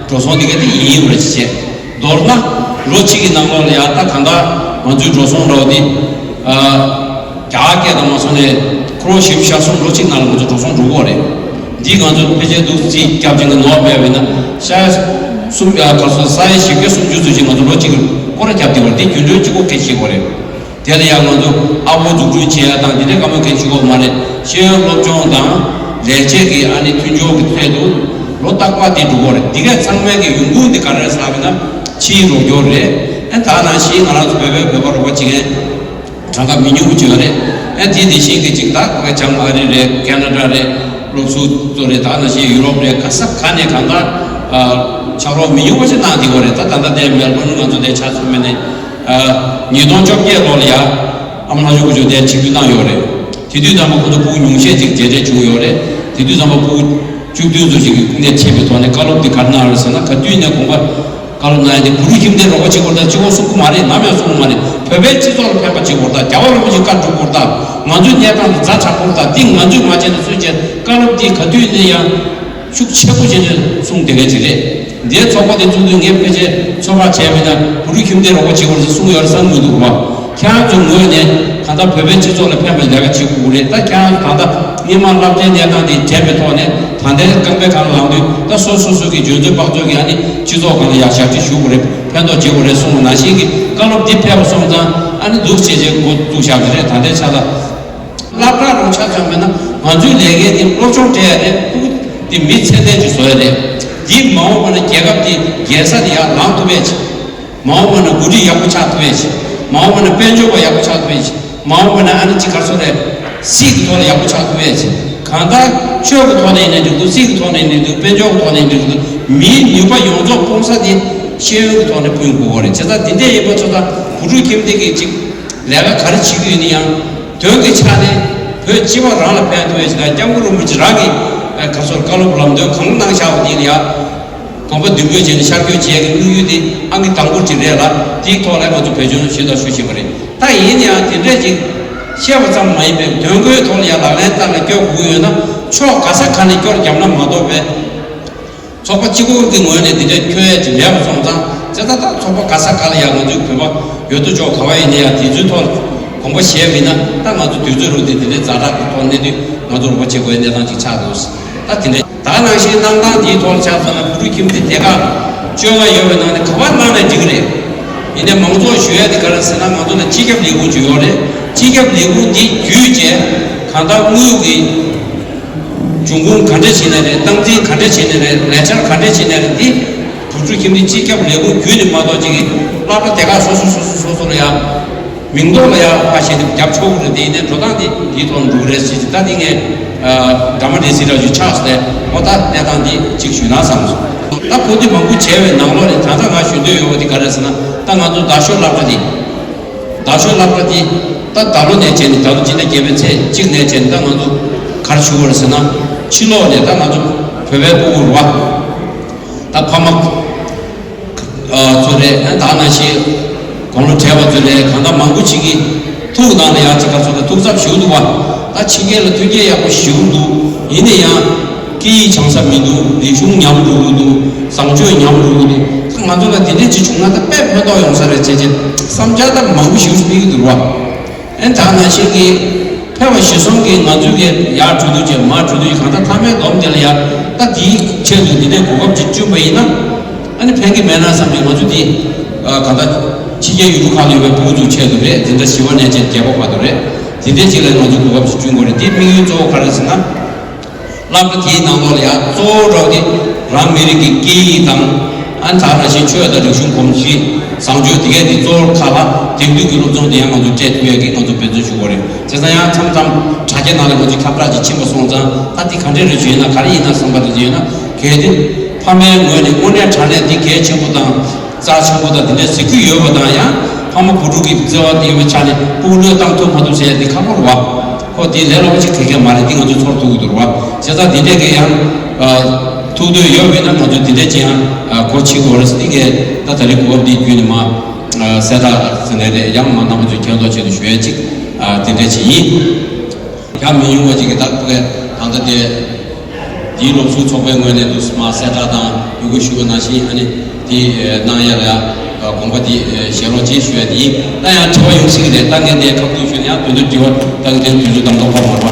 འགྲོ་སོང་འདི་ག་དེ་ཡིན་ཡིན་པ་རེད་བྱས། མདོར་ན་ལོ་གཅིག་གི་ནང་ལོགས་ལ་ཡང་ད་གང་ལྟར་ང་ཚོའི་འགྲོ་སོང་འདྲ་བོ་འདི། ཨ། རྒྱ་གར་སྐད་དང་མ་སོང་ནས་ཁོ་རང་བཞི་བཅུ་ཞེ་གསུམ། ལོ་གཅིག་ནང་ལ་ང་ཚོ་འགྲོ་སོང་འགྲོ་གི་ཡོད་རེད། འདི་ང་ཚོ་ཕལ་ཆེར་འདུག་རྩིས་རྒྱབ་ཅིང་གི་ནོར་བས་བས་ན་ཤ་གསུམ་ཡ་ག་སོ་ས་ཡ་བཞི་བརྒྱ་སུམ་ཅུ་ཙམ་ཞིག་ང་ཚོ་ལོ་གཅིག་གི་སྐོར་ར་རྒྱབ་བསྡད་པ་རེད། འདི་རྒྱུན་གྲོན་གཅིག་པོ་གལ་ཆེ་གི་རེད། དེ་ལ་ཡང་ང་ཚོ་ཨ་བོ་འཛུགས་སྐྲུན་བྱེད་ཡ་དང་འདི་འདྲའི་བཀའ་མོལ་གལ་ཆེ་གི་མ་རེད། ཤེས་ཡོན་སློབ་སྦྱོང་དང་ལས་བྱེད་ཀྱི་ཨ་ནི་མཐུན་སྦྱོར་གྱི་ཐད་དུ་ལོ་རྟག་པར་དེ་འགྲོ་གི་རེད། འདི་གས་ཚང་མའི་གི་ཡོང་ཁུངས་འདི་ག་རེ་རེད་ཟེར་ལབ་ན་ཕྱིའི་རོགས་སྐྱོར་རེད། ཨ་ད་ནང་བཞིན་ང་རང་ཚོ་བོད་པས་བོད་པར་རོགས་པ་བྱེད་མཁན་གྲངས་ཀ་མི་ཉུང་པོ་ཅིག་ཡོད་རེད། ཨ་དེ་དེ་བཞིན་གྱི་ཅིག་ད་ཁོ་རེ་བྱང་ཨ་རི་རེད། ཁེ་ན་ཌ་རེད། སློབ་ཟུར་ཚོ་རེད། ད་ནང་བཞིན་ཡུ་རོབ་རེད། ག་ས་ག་ནས་གང་ལྟར་ཕྱག་རོགས་མི་ཉུང་པ་ཞིག་གནང་བསྡད་ཡོད་རེད། ད་ད་ལྟ་དེ་མེལ་བོན་ང་ཚོ་དེ་ཆ་མཚོན་པ་ཡིན་ན། ཉིས་སྟོང་བཅོ་བརྒྱད་ལོ་ལ་ཡ་ཨ་མ་ལགས་ཞུ་དགོས་ཆོག་དེ་ཆིབས་བསྒྱུར་གནང་ཡོད་རེད། དེ་དུས་ཙམ་པ་ཁོ་ཚོ་ཕྲུ་གུ་ཉུང་ཤས་ཅིག་མཇལ་འཕྲད་བྱུང་ཡོད་རེད། དེ་དུས་ཙམ་པ་ཕྲུ་གུ་བཅུ་བདུན་ཙམ་ཞིག་གིས་སྐུ་ངལ་ཕྱིན་པའི་ཐོག་ནས་བཀའ་སློབ་འདི་ག་རེ་གནང་རེད་ཟེར་ན། ག་དུས་ནས་དགོངས་པ་བཀའ་སློབ་གནང་ཡ་དེ་བོད་རིགས་ཁྱིམ་སྡེ་རོགས་པ་བྱེད་དགོས་རེད་ད་གཅིག་པོ་གསུང་གི་མ་རེད། ནམ་ཡང་གསུང་གི་མ་རེད། བོད་པའི་སྤྱི་ཚོགས་ལ་ཕན་པ་བྱེད་དགོས་རེད་ད། རྒྱལ་བ་རིན་པོ་ཆེ་བཀའ་སྒྲུབ་དགོས་རེད་ད། ང་ཚོའི་གནས་སྟངས་ལ་ཛ་དྲག་པོ་རེད་ད། འདི་ང་ཚོས་མ་བྱས་ན་སུས་བྱས། བཀའ་སློབ་འདི་ག་དུས་ནས་ཡང་ཤུགས་ཆེ་པོ་བྱས་ནས་གསུངས་བསྡད་མཁན་ཅིག་རེད། འདིའི་ཚོགས་པ་དེ་བཙུགས་དུས་ངས་ཕལ་ཆེར་ཚོད་དཔག་བྱས་པ་ཡིན་ན་བོད་རིགས་ཁྱིམ་སྡེ་རོགས་པ་བྱེད་དགོས་རེད་ཟེར་གསུངས་ཡོད་རེད་བསམ་གྱི་འདུག་རེད་བ། ཁྱེད་རང་ཚོའི་ངོས་ནས་གང་ལྟར་བོད་པའི་སྤྱི་ཚོགས་ལ་ཕན་པའི་ལས་ཀ་བྱེད་དགོས་ཀྱི་རེད། ད་ཁྱེད་རང་ཚོ་ད་ལྟ་སྔོན་མ་སློབ་གྲྭའི་གནས་སྟངས་དེ་དྲན་པའི་ཐོག་ནས། ད་ལྟའི་རྐང་པའི་སྒང་ལ་ལངས་དུས་ད་སོ་སོ་སོ་གི་འཇོན་ཚོད་དཔག་ཚོད་ཀྱིས་ཨ་ནི་སྤྱི་ཚོགས་སྒང་ལ་ཡར་ཞབས་ཕྱི་ཞུ་དགོས་རེད། ཕན་ཐོགས་བྱེད་དགོས་རེད་གསུངས་པ་ནང་བཞིན་གྱི་བཀའ་སློབ་འདི་ཕེབས་པ་སོང་ཙང་ཨ་ནི་འདུག་བྱས་བྱས་འགོ་བཙུགས་བཞག་པ་རེད། ད་ལྟའི་ཆ་ལ། སློབ་གྲྭ་རུ་ཆ་མཚོན་པ་ཡིན་ན་ང་ཚོའི་ལས་འགན་དེ་སློབ་སྦྱོང་སྤྲད་ཡ་རེད། ཕྲུ་གུ་དེ་མི་ཚད་ལྡན་ཅིག་བཟོ་ཡ་རེད། འདི་མ་འོངས་པ་ན་རྒྱལ་ཁབ་དེ་རྒྱལ་ས་དེ་ཡར་ལངས་ཐུབ་ཡ་ཅིག་མ་འོངས་པ་ན་འགོ་ཁྲིད་ཡག་པོ་ཆགས་ཐུབ་ཡ་ཅིག་མ་འོངས་པ་ན་དཔལ་འབྱོར་པ་ཡག་པོ་ཆགས་ཐུབ་ཡ་ཅིག་མ་འོངས་པ་ན་ཨ་ནི་ཅིག་ག་རེ་ཟེར་རེད། སྲིད་ཀྱི་ཐོག་ལ་ཡག་པོ་ཆགས་ཐུབ་ཡ་ཅིག་ག་ གང་ལྟར་ཆོས་ཀྱི་ཐོག་ནས་ཡིན་ནའི་འགྲིག་འདུག་སྲིད་ཀྱི་ཐོག་ནས་ཡིན་ནའི་འགྲིག་འདུག་དཔལ་འབྱོར་གྱི་ཐོག་ནས་ཡིན་ནའི་འགྲིག་འདུག་མིའི་ནུས་པ་ཡོངས་རྫོགས་སྤུངས་ས་དེ་ཤེས་ཡོན་གྱི་ཐོག་ནས་སྤུངས་དགོས་པ་རེད། བྱས་ཙང་དེ་འདྲ་ཡིན་པ་ཚོ་ད་བུ་ཕྲུག་ཁྱིམ་སྡེ་གི་ཅིག་ལས་ཀ་ག་རེ་བྱེད་ཀྱི་ཡོད་ན་ཡང་། དོན་གྱི་ཆ་ནས་བོད་སྤྱི་པ་རང་ལ་ཕན་ཐོགས་ཡ་ཞིག་དང་། སྐྱབས་མགོན་རིན་པོ་ཆེ་རང་གིས་ཨ་ག་ཚོད་བཀའ་སློབ་ལམ་སྟོན་གང་གནང་བཞག་པ་དེ་ལ་ཡ། དགོངས་པ་མདུན་སྤོས་བྱས་ནས་ཤར་བསྐྱོད་བྱེད་ཡ་གི་དམིགས་ཡུལ་དེ་ཨང་ཀི་དང་པོ་ཅིག་རེད་ལ། དེའི་ཐོག་ལ་ང་ཚོ་བེད་སྤྱོད་ཞུས་དང་ཞུ་བཞིན་པ་རེད། ད་ཡིན་ན་ཡང་དེ་འདྲས་ཅིག་བཤད་པ་ཙམ་མ་ཡིན་པའི་དོན་གོའི་ཐོག་ལ་ཡ་ལག་ལེན་བསྟར་ནས་སྐྱོར་དགོས་ཀྱི་ཡོད་ན། ཕྱོགས་ག་ས་ག་ནས་སྐྱོར་བརྒྱབ་ན་མ་གཏོགས་པའི། ཚོགས་པ་གཅིག་པོ་གི་ངོས་ནས་འདི་འདྲའི་ཁྱོན་ཡོད་ཅིག་མེད་པ་སོང་ཙང་། བྱས་ཙང་ད་ཚོགས་པ་ག་ས་ག་ལ་ཡང་ང་ཚོའི་བོད་པ་ཡོད་དོ་ཅོག་ག་བ་ཡིན་ན་ཡང་དེ་ཚོའི་ཐོག་ལ་དགོངས་པ་བཞེས་མིན་ན། ད་ང་ཚོ་དུས་ཚོད་རུ་དེ་དེ་འདྲའི་ཛ་དྲག་གི་ཐོག་གནས་དུས་ང་ཚོ་རོགས་པ་བྱེད་དགོས་པའི་གནས་སྟངས་ཅིག་ཆགས་འདུག་ད་དེ་འདྲའི་ད་ནང་བཞིན་གནང་སྟངས་དེའི་ཐོག་ལ་ཆགས་སོང་ན། བུ་ཕྲུག་ཁྱིམ་སྡེ་དེ་ག་བཅོ་ལྔ་ཡོད་པའི་ནང་ནས་ག་པར་གནང་ནས་འགྲིག་གི་རེད། ཡིན་ནའི་མང་ཚོགས་ཞུ་ཡ་དེ་ག་རེ་ཟེར་ན། ང་ཚོ་ལ་སྤྱི་ཁྱབ་ལས་ཁུངས་ཅིག་ཡོད་རེད། སྤྱི་ཁྱབ་ལས་ཁུངས་འདི་བརྒྱུད་བྱས་གང་ལྟར་དངུལ་གྱི་འབྱུང་ཁུངས་ག་འདྲ་བྱས་ནས་རེད། སྟངས་འཛིན་ག་འདྲ་བྱས་ནས་རེད། ལས་འཆར་ག་འདྲ་བྱས་ནས་རེད། འདི་བུ་ཕྲུག་ཁྱིམ་སྡེ་སྤྱི་ཁྱབ་ལས་ཁུངས་བརྒྱུད་ནས་མ་གཏོགས་ཅིག་གིས་སློབ་གྲྭ་དེ་ག་སོ་སོ་སོ་སོ་སོ་སོ་ལ་ཡང་མིང་ཐོག་ལ་ཡང་ཕ་ཞེ་དེ་རྒྱབ་ཆོག་གི་རེད། དེ་ཡིན་ནའི་འགྲོ་སྟངས་དེ་འདིའི་ཐོག་འགྲོ་གི་རེད་ཟེར་གྱི། ད་འདི་ངས་ཨ་འདྲ་མ་འདྲ་ཟིག་འདྲ་ཞིག་ཆགས་སོང་སྟེ། འོ་ད་གནས་སྟངས་འདི་གཅིག་ཞུས་ན་བསམ་སོང་། ད་གོ་བདེ་མང་པོ་བྱས་པའི་ནང་ལོགས་ནས་ད་ལྟ་ང་ཞུ་འདོད་ཡོད་པ་དེ་ག་རེ་ཟེར་ན། ད་ང་ཚོ་རྡ་ཤོད་སློབ་གྲྭ་དེ། རྡ་ཤོད་སློབ་གྲྭ་དེ་ད་ད་ལོ་ནས་བྱས་ནས། ད་ལོ་སྤྱི་ཟླ་བརྒྱད་པའི་ཚེས་གཅིག་ནས་བྱས་ནས་ད་ང་ཚོ་ག་རེ་ཞུ་དགོས་རེད་ཟེར་ན། ཕྱི་ལོགས་ནས་ད་ང་ཚོ་བོད་པའི་སྤུ་གུ་རེད་བ། ད་ཕ་མ་ཨ་ཚོ་རེད། ཨ་ད་ནང་བཞིན་དགུང་ལོ་བགྲེས་པ་ཚོ་རེད། གང་ལྟར་མང་པོ་ཞིག་གིས་ཐུགས་ནང་ལ་ཡང་ཅིག་ག་ཚོད་ད་ཐུགས་འཚབ་ཞུ་འདུག་བ། ད་ཕྱི་རྒྱལ་ལ་མཐུན་རྐྱེན་ཡག་པོ་ཞེ་པོ་འདུག་ཡིན་ན་ཡང་སྐད་ཡིག་སྦྱང་ས་མི་འདུག་རིག་གཞུང་ཉམས་འགྲོ་གི་འདུག་བཟང་སྤྱོད་ཉམས་འགྲོ་གི་འདུག་ད་ང་ཚོ་ལ་དེ་འདྲས་ཅིག་བྱུང་ན་ད་དཔེ་ཕན་ཐོགས་ཡོང་ས་རེད་ཅེས་ཅེས་བསམ་འཆར་ད་མང་པོ་ཞེ་པོ་ཞིག་སྤེལ་གི་འདུག་བ། ཨན་ད་ནང་བཞིན་གྱི་ཕལ་བ་ཞེ་གསུམ་གྱིས་ང་ཚོའི་གི་ཡར་འགྲོ་དུས་ཀྱི་མར་འགྲོ་དུས་ཀྱི་གང་ལྟར་མཐའ་མའི་སྡོམ་དེ་ལ་ཡར་ད་དེའི་ཆེད་དུ་འདི་འདྲའི་གོ་སྐབས་ཅིག་བསྐྲུན་པ་ཡིན་ན། ཨ་ནི་ཕན་གྱི་མེད་ན་བསམ་གྱི། ང་ཚོ་འདི་ཨ་གང་ལྟར་ཕྱི་རྒྱལ་ཡུལ་གྲུ་ཁག་ལ་ཡོད་པའི་ཕྲུ་གུ་ཚོའི་ཆེད་དུ་རེད། འཛིན་གྲྭ་བཞི་པ་ནས་བྱས་བརྒྱད་པ་བར་དུ་རེད། དེ་འདྲའི་ཅིག་ལ་ང་ཚོ་གོ་སྐབས་ཅིག་བསྐྲུན་དགོས་རེད། དེའི་དམིགས་ཡུལ་གཙོ་བོ་ག་རེ་ཟེར་ན། སློབ་གྲྭ་དེའི་ནང་ལོགས་ལ་ཡང་གཙོ་བོ་འདྲ་བོ་དེ་རང་མི་རིགས་ཀྱི་སྐད་ཡིག་དང་། ཨ་ནི་ད་ག་ནང་བཞིན་ཆོས་དང་རིག་གཞུང་གོམས་གཤིས། བཟང་སྤྱོད་དེ་གའི་དེ་གཙོ་བོར་ཁ་ལ་དེང་དུས་ཀྱི་སློབ་སྦྱོང་དེ་ཡང་ང་ཚོ་སྤྲད་ཐུབ་ཡས་ཀྱི་ང་ཚོ་འབད་བརྩོན་ཞུ་དགོས་རེད། བྱས་ཙང་ཡང་མཚམས་མཚམས་དྲ་རྒྱ་ནང་ལ་ང་ཚོ་ཁྱབ་བསྒྲགས་ཅིག་ཕྱིན་པ་སོང་ཙང་། ད་འདི་ག་འདྲས་རེད་ཞུས་ན། ག་རེ་ཡིན་ན་བསམ་པ་དེ་ཡིན་ན། གལ་ཏེ་ཕ་མའི་ངོས་ནས་དངོས་གནས་དྲང་གནས་འདི་གལ་ཆེན་པོ་དང་རྩ་ཆེན་པོ་དང་དེ་འདྲས་ཟེར་གྱི་ཡོད་པ་དང་། ཡང་ཕ་མ་བུ་ཕྲུག་གི་བརྩེ་བ་དེ་ཡོད་པའི་ཆ་ནས་སྤུ་གུ་བློས་བཏང་ཐུབ་མ་ཐུབ་ཟེར་ཡ་དེ་ཁག་པོ་རེད་བ། ཁོ་དེ་ལས་སླ་པོ་ཅིག་ག་གེ་མ་རེད། འདི་ང་ཚོ་ཚོར་ཐུབ་ཀྱི་འདུག་རེད་བ། བྱས་ཙང་འདི་འདྲས་ཀྱི་ཡང་ཨ་ཐུགས་འདོད་ཡོད་པ་ཡིན་ན། ང་ཚོ་འདི་འདྲས་ཅིག་ཡང་ཨ་གོ་ཕྱིན་དགོས་རེད་ཟེར། འདི་གས་ད་ད་རེས་གོ་སྐབས་འདི་བརྒྱུད་ནས་མ་ཨ་གསལ་བསྒྲགས་ཟེར་ནས་རེད། ཡང་མ་རྣམ་པ་ཚོའི་མཁྱེན་རྟོགས་ཆེད་དུ་ཞུ་ཡས་ཅིག་ཨ་འདི་འདྲས་ཅིག་ཡིན། ཡང་མི་ཉུང་བ་ཅིག་གིས་ད་ཕ་གི་ད་ལྟ་དེ། དེའི་སློབ་ཟུར་ཚོགས་པའི་ངོས་ནས་འདུག་སེ་མར་གསལ་བསྒྲགས་དང་འབོད་སྐུལ་ཞུ་བ་ནང་བཞིན། ཨ་ནི་དེ་གནང་ཡ་ལ་ཡ་དགོངས་པ་དེ་བཞེས་རོགས་ཅེས་ཞུ་ཡ་དེ་ཡིན། ད་ཡང་དྲི་བ་ཡོང་སྲིད་ཀྱི་རེད། ད་ངས་དེ་ཁ་ཐུག་ཞུས་ན་ཡང་དོན་དུ་དྲི་བ་ད་གི་དེ་དུས་ཚོད་དང་ལོག་པ་མ་རེད་པ།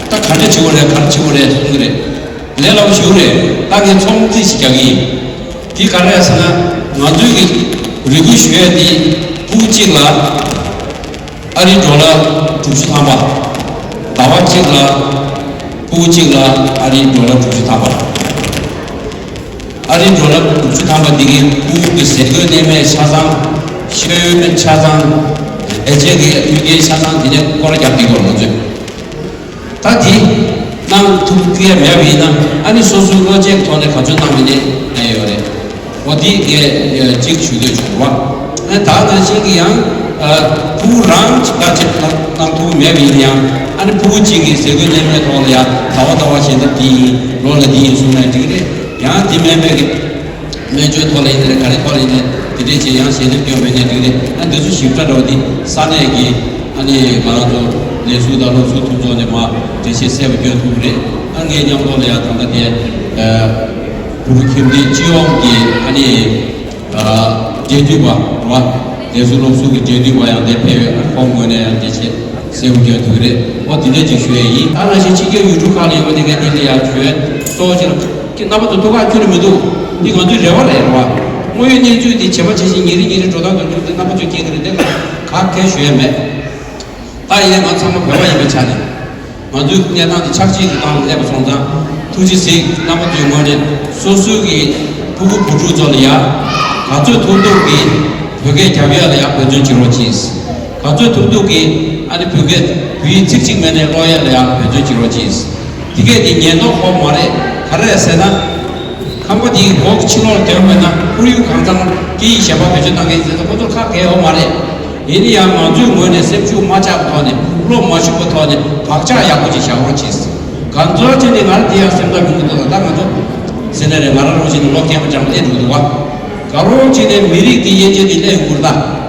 ད་ག་འདྲ་བྱེད་དགོས་རེད། ག་རེ་བྱེད་དགོས་རེད་གསུང་གི་རེད། ལས་སླ་པོ་ཞིག་རེད། ད་ངས་ཚོགས་དམིགས་བསལ་ཞིག་རྒྱག་གི་ཡིན། དེ་ག་རེ་རེད་ཟེར་ན། ང་ཚོའི་གི་རེ་སྐུལ་ཞུ་ཡ་དེ་ཕྲུ་གུ་གཅིག་ལ་ཨ་རིའི་ཌོ་ལར་དྲུག་ཅུ་ཐམ་པ། ཟླ་བ་གཅིག་ལ་ཕྲུ་གུ་གཅིག་ལ་ཨ་རིའི་ཌོ་ལར་དྲུག་ཅུ་ཐམ་པ། ཨ་རིའི་ཌོ་ལར་དྲུག་ཅུ་ཐམ་པ་འདི་གིས་ཕྲུ་གུ་གི་ཟས་གོས་གནས་མལ་ཆ་ཚང་། ཤེས་ཡོན་ཆ་ཚང་། ལས་བྱེད་ཀྱི་མཐུན་རྐྱེན་ཆ་ཚང་དེ་ནས་སྐོར་ར་རྒྱབ་བསྡད་ཡོད་རེད་ང་ཚོས། ད་དེ་གནང་ཐུབ་ཀྱི་མེད་པ་ཡིན་ན། ཨ་ནི་སོ་སོའི་བློ་སྐྱེད་ཐོག་ནས་ག་ཚོད་གནང་མིན་ནས་གནས་ཡོད་རེད། འོ་དེ་ངས་གཅིག་ཞུ་འདོད་བྱུང་བ། ཨ་ནི་ད་ནང་བཞིན་གྱི་ཡང་ཕྲུ་གུ་རང་གཅིག་ག་ཅིག་གནང་ཐུབ་མེད་པ་ཡིན་ན་ཡང་། ཨ་ནི་ཕྲུ་གུ་གཅིག་གི་ཟས་གོས་གནས་མལ་ཐོག་ལ་ཡང་ཟླ་བ་ཟླ་བ་ཞལ་འདེབས་འདི་ཡིན། ལོ་ལ་འདི་ཡིན་གསུངས་ན་འགྲིག་གི་རེད། ཡང་དེ་མིན་པའི་གི་སྨན་བཅོས་ཐོག་ལ་ཡིན་ནའི་ག་རེ་ཐོག་ལ་ཡིན་ནའི་དེ་འདྲས་བྱས་ཡང་ཞལ་འདེབས་སྐྱོན་མེད་ནའི་འགྲིག་རེད། ཨ་འདི་ཚོ་ཞིབ་ཕྲ་འདྲ་བོ་འདི་ས་གནས་ཀྱི་ཨ་ནི་ང་རང་ཚོ་ལས་ཟུར་དང་སློབ་ཟུར་ཐུག་ཚོགས་ནས་མར་འགྲེལ་བཤད་གསལ་པོ་སྐྱོན་ཐུབ་ཀྱི་རེད། ཨ་ངའི་མཉམ་དུ་ལ་ཡང་ད་ལྟ་དེ་ཨ་བུ་ཕྲུག་ཁྱིམ་སྡེ་སྤྱི་ཡོངས་ཀྱི་ཨ་ནི་ཨ་འབྲེལ་མཐུད་པ་རེད་བ། ལས་ཟུར་སློབ་ཟུར་གྱི་འབྲེལ་མཐུད་པ་ཡང་འདིར་ཕེབས་ཡོད། ཨ་ཁོང་ངོས་ནས་ཡང་འགྲེལ་བཤད་གསལ་པོ་སྐྱོན་ཐུབ་ཀྱི་རེད། ཨོ་དེ་འདྲས་ཅིག་ཞུ་ཡས་ཡིན། ཨ་ནང་བཞིན་ཕྱི་རྒྱལ་ཡུལ་གྲུ་ཁག་ལ་ཡོད་པ་དེ་གའི་དེ་འདྲས་ཡང་ཞུ་ཡས་གཙོ་བོ་ཅིག་ལ། ཁྱེད་རྣམ་པ་ཚོ་ཐུགས་ཁག་ཁྱོན་ནས་མི་འདུག་འདི་ང་ཚོའི་རེ་བ་རེད། རེད་བ། དངོས་ཡོད་གནས་ཚུལ་འདི་བྱེད་པ་བྱེད་བཞིན་ཉིན་རེ་ཉིན་རེ་འགྲོ་སྟངས་དང་འགྲོ་འདི་རྣམ་པ་ཚོས་མཁྱེན་གྱི་རེད། འདི་ལ་ག་གས་ཞུ་ཡས་མེད། ད་ཡིན་ནའི་ང་ཚང་མ་བོད་པ་ཡིན་པའི་ཆ་ནས་ང་ཚོའི་གནས་སྟངས་འདི་ཆགས་ཤིག་གི་སྟེང་ལ་སླེབས་པ་སོང་ཙང་། ཐུགས་རྗེ་གཟིགས། རྣམ་པ་ཚོའི་ངོས་ནས་སོ་སོའི་གི་ཕྲུ་གུ་བུ་ཕྲུག་ཚོ་ལ་ཡ་ག་ཚོད་ཐུབ་ཐུབ་གི་བོད་སྐད་རྒྱབ་ཡ་ལ་ཡ་འབད་བརྩོན་བྱེད་རོགས་གྱིས། ག་ཚོད་ཐུབ་ཐུབ་གི་ཨ་ནི་བོད་སྐད་བོད་ཡིག་ཚིག་གཅིག་མ་ནས་ཀློག་ཡ་ལ་ཡ་འབད་བརྩོན་བྱེད་རོགས་གྱིས། དེ་གས་དེ་ཉེན་རྟོག་ཧོབ་མ་རེད། ག་རེ་རེད་ཟེར་ན། ཁང་པ་དེའི་སྒོ་ཕྱི་ལོགས་ལ་དོན་མེད་ན་ཁོར་ཡུག་གང་ཚང་སྐད་ཡིག་གཞན་པ་བེད་སྤྱོད་གཏང་མཁན་ཡིན་ཟེར་ན་ཁོ་ཚོར་ཁ་གས་ཧོབ་མ་རེད། ཡིན་ན་ཡང་ང་ཚོའི་ངོས་ནས་སེམས་ཤུགས་མ་ཆག་པའི་ཐོག་ནས་བློ་མ་ཞུགས་པའི་ཐོག་ནས་བག་ཆགས་ཡག་པོ་ཅིག་བཞག་རོགས་གྱིས། གང་ཚོར་བྱས་ནས་ང་རང་དེ་ཡང་སེམས་ཐག་ཉུང་གི་འདུག་ད་ང་ཚོ་ཟེར་ན་རེད། ང་རང་རང་བཞིན་ནས་བློ་སྐྱེན་པ་ཅང་སླེབས་འགྲོ་འདུག་བ། དགའ་རོགས་བྱས་ནས་མི་རིགས་འདི་དབྱེ་འབྱེད་འདི་སླེབས་ཡོང་གི་རེད་ད།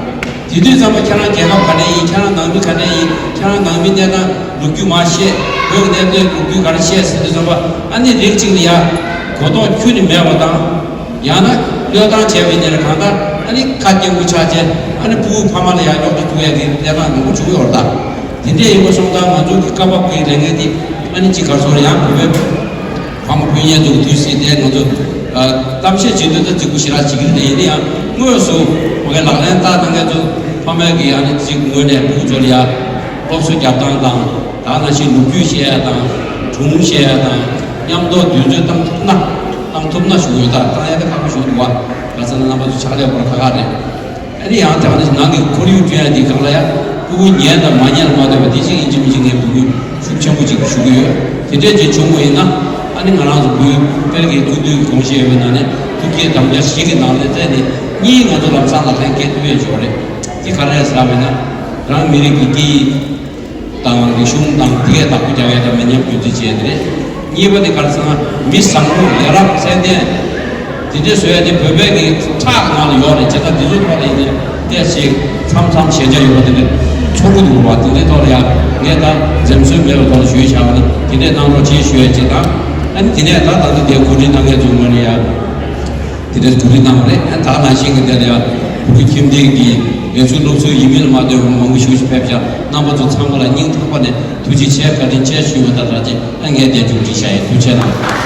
དེ་དུས་ཙམ་པ་ཁྱེད་རང་རྒྱལ་ཁབ་ག་འདྲ་ཡིན། ཁྱེད་རང་ནང་མི་ག་འདྲ་ཡིན། ཁྱེད་རང་ནང་མི་གནས་སྟངས་ལོ་རྒྱུས་མར་བཤད། བོད་གནད་དོན་ལོ་རྒྱུས་ག་རེ་བཤད་ཟེར་དུས་ཙམ་པ་ཨ་ནི་རིགས་གཅིག་ལ་ཡ་གོ་རྟོགས་ཁྱོན་ནས་མེད་པ་དང་། ཡང་ན་གནོད་སྟངས་བྱས་པའི་ཉིན་ལ་གང་ལྟར་ཨ་ནི་ཁ་སྐྱེངས་པོ་ཆགས་བྱས་ཨ་ནི་ཕྲུ་གུ་ཕ་མ་ལ་ཡ་རྙོག་དྲ་ཐུག་ཡས་ཀྱི་གནས་སྟངས་མང་པོ་བྱུང་ཡོད་རེད་ད། དེ་འདྲས་ཡིན་པ་སོང་ཙང་ང་ཚོ་གི་སྐབས་བབ་ཀྱི་ལས་འགན་འདི་ཨ་ནི་གཅིག་ག་སོང་ཡང་བོད་པའི་ཕ་མ་སྤུན་ཉེ་ཚོ་དུས་སྲིད་དེ་ང་ཚོ་གཏམ་བཤད་བྱེད་དུས་ད་རྫིག་པོ་ཞེ་དྲག་བྱེད་ཀྱི་རེད། ཡིན་ན་ཡང་དངོས་སུ་མ་གི་ལག་ལེན་བསྟར་གནང་མཁན་ཚོ་ཕ་མའི་གི་ཨ་ནི་གཅིག་ངོས་ནས་ཕྲུ་གུ་ཚོ་ལ་ཡ་སློབ་གསོ་རྒྱབ་སྟངས་དང་། ད་ནང་བཞིན་ལོ་རྒྱུས་བཤད་ཡ་དང་། སྒྲུང་བཤད་ཡ་དང་། མཉམ་དུ་འདོན་སྤྲོད་བཏང་ཐུབ་ན་བཏང་ཐུབ་ན་ཞུ་གི་ཡོད། ད་བཏང་ཡ་དེ་ཁག་པོ་ཞིག་འདུག་བ། ག་ཚོད་ན་རྣམ་པ་ཚོ་ཕྱག་ལས་སྐོར་ཁག་ཁག་རེད། ཨ་ནི་ཡང་དེ་ནང་གི་ཁོར་ཡུག་བསྐྲུན་ཡ་འདི་སྒང་ལ་ཡ་ཕྲུ་གུ་ཉན་དང་མ་ཉན་ལ་མ་ལྟོས་པ་དེ་ཅིག་ཡིན་གཅིག་མིན་གཅིག་ངས་འབོད་སྐུལ་ཤུགས་ཆེན་པོ་ཅིག་ཞུ་གི་ཡོད། དེ་འདྲས་ཅིག་བྱུང་བ་ཡིན་ན་ཨ་ནི་ང་རང་ཚོ་བོད་དཔལ་གྱི་སྐུ་མདུན་དགོངས་བཞེས་ཡོད་པའི་ནང་ནས་ཐུགས་བསྐྱེད་དམ་བཅའ་བཞི་གི་ནང་ལ་བརྩིས་ནས་གཉིས་ང་ཚོ་ལམ་སང་ལག་ལེན་འཁེལ་ཐུབ་ཡས་ཡོད་རེད། དེ་ག་རེ་ཟེར་བ་ཡིན་ན་རང་མི་རིགས་ཀྱི་སྐད་ཡིག་དང་རིག་གཞུང་དང་དེ་གས་བདག་པོ་རྒྱག་ཡས་དང་མི་ཉམས་རྒྱུན་འཛིན་བྱས་དེ་རེད། གཉིས་པ་དེ་ག་རེ་ཟེར་ན་མི་བཟང་པོ་ཡ་རབས་ཚད་ལྡན། དེ་འདྲའི་བཟོ་ཡ་དེ་བོད་པའི་གི་ཁྲག་གི་ནང་ལ་ཡོད་རེད། བྱས་ཙང་དེ་ཚོ་ཐོག་ལ་ཡིན་ནའི་ཏོག་ཙམ་མཚམས་མཚམས་ཞན་ཆ་ཡོད་པ་དེ་འདྲ་ཚོར་གི་འདུག་བ། དེ་འདྲའི་ཐོག་ལ་ཡ་ངས་ད་འཛེམ་ཟོན་མེད་པའི་ཐོག་ལ་ཞུས་བཞག་པ་ན་དེ་འདྲས་གནང་རོགས་བྱེད་ཞུ་ཡ་གཅིག་དང་། ཨ་ནི་དེ་ནས་ད་ད་ལྟ་དེ་གོ་སྒྲིག་གནང་མཁན་ཚོའི་ངོས་ནས་ཡ་དེ་འདྲས་གོ་སྒྲིག་གནང་བ་རེད། ཨ་ད་ནང་བཞིན་གི་དེ་ལ་ཡ་བོད་ཁྱིམ་སྡེ་གི་ལས་ཚོགས་སློབ་ཚོགས་ཡིན་མིན་ལ་མ་ལྟོས་པར་མང་པོ་ཞིག་ཞིག་ཕེབས་བཞག་རྣམ་པ་ཚོ་ཚང་མ་ལ་སྙིང་ཐག་པ་ནས་ཐུགས་རྗེ་ཆེ་བཀའ་དྲིན་ཆེ་ཞུ་བ་དང་སྦྲགས་ཀྱི་ཨ་ངས་དེ་མཇུག་སྒྲིལ་བྱ་ཡི། ཐུགས་རྗེ་གནང་།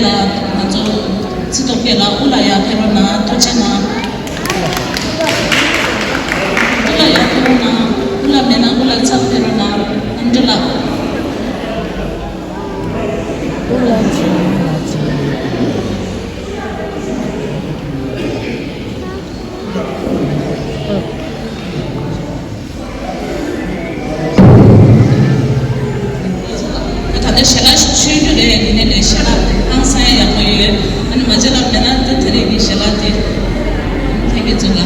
ལ་ང་ཚོ་ཚེ་རྡོ་རྒྱལ་ལགས་དབུ་ལ་ཡར་ཕེབས་རོགས་གནང་། ཐུགས་རྗེ་གནང་། དབུ་ལ་ཡར་ཕེབས་རོགས་གནང་། དབུ་ལ་མེད་ན་དབུ་ལ་ཚབ་ཕེབས་རོགས་གནང་། ཨན་ཏི་ལགས། ད་ལྟ་ཞལ་ལག་མཆོད་རྒྱུ་རེད། དེ་ནས་ནས་ཞལ་ལག་ཧང་སང་ཡག་པོ་ཡོད། ཨ་ནི་མ་བྱེད་ལ་མེད་ན་ད་དེ་རིང་གི་ཞལ་ལག་དེ། ཐེངས་ཀྱི་ཚུན་ལ།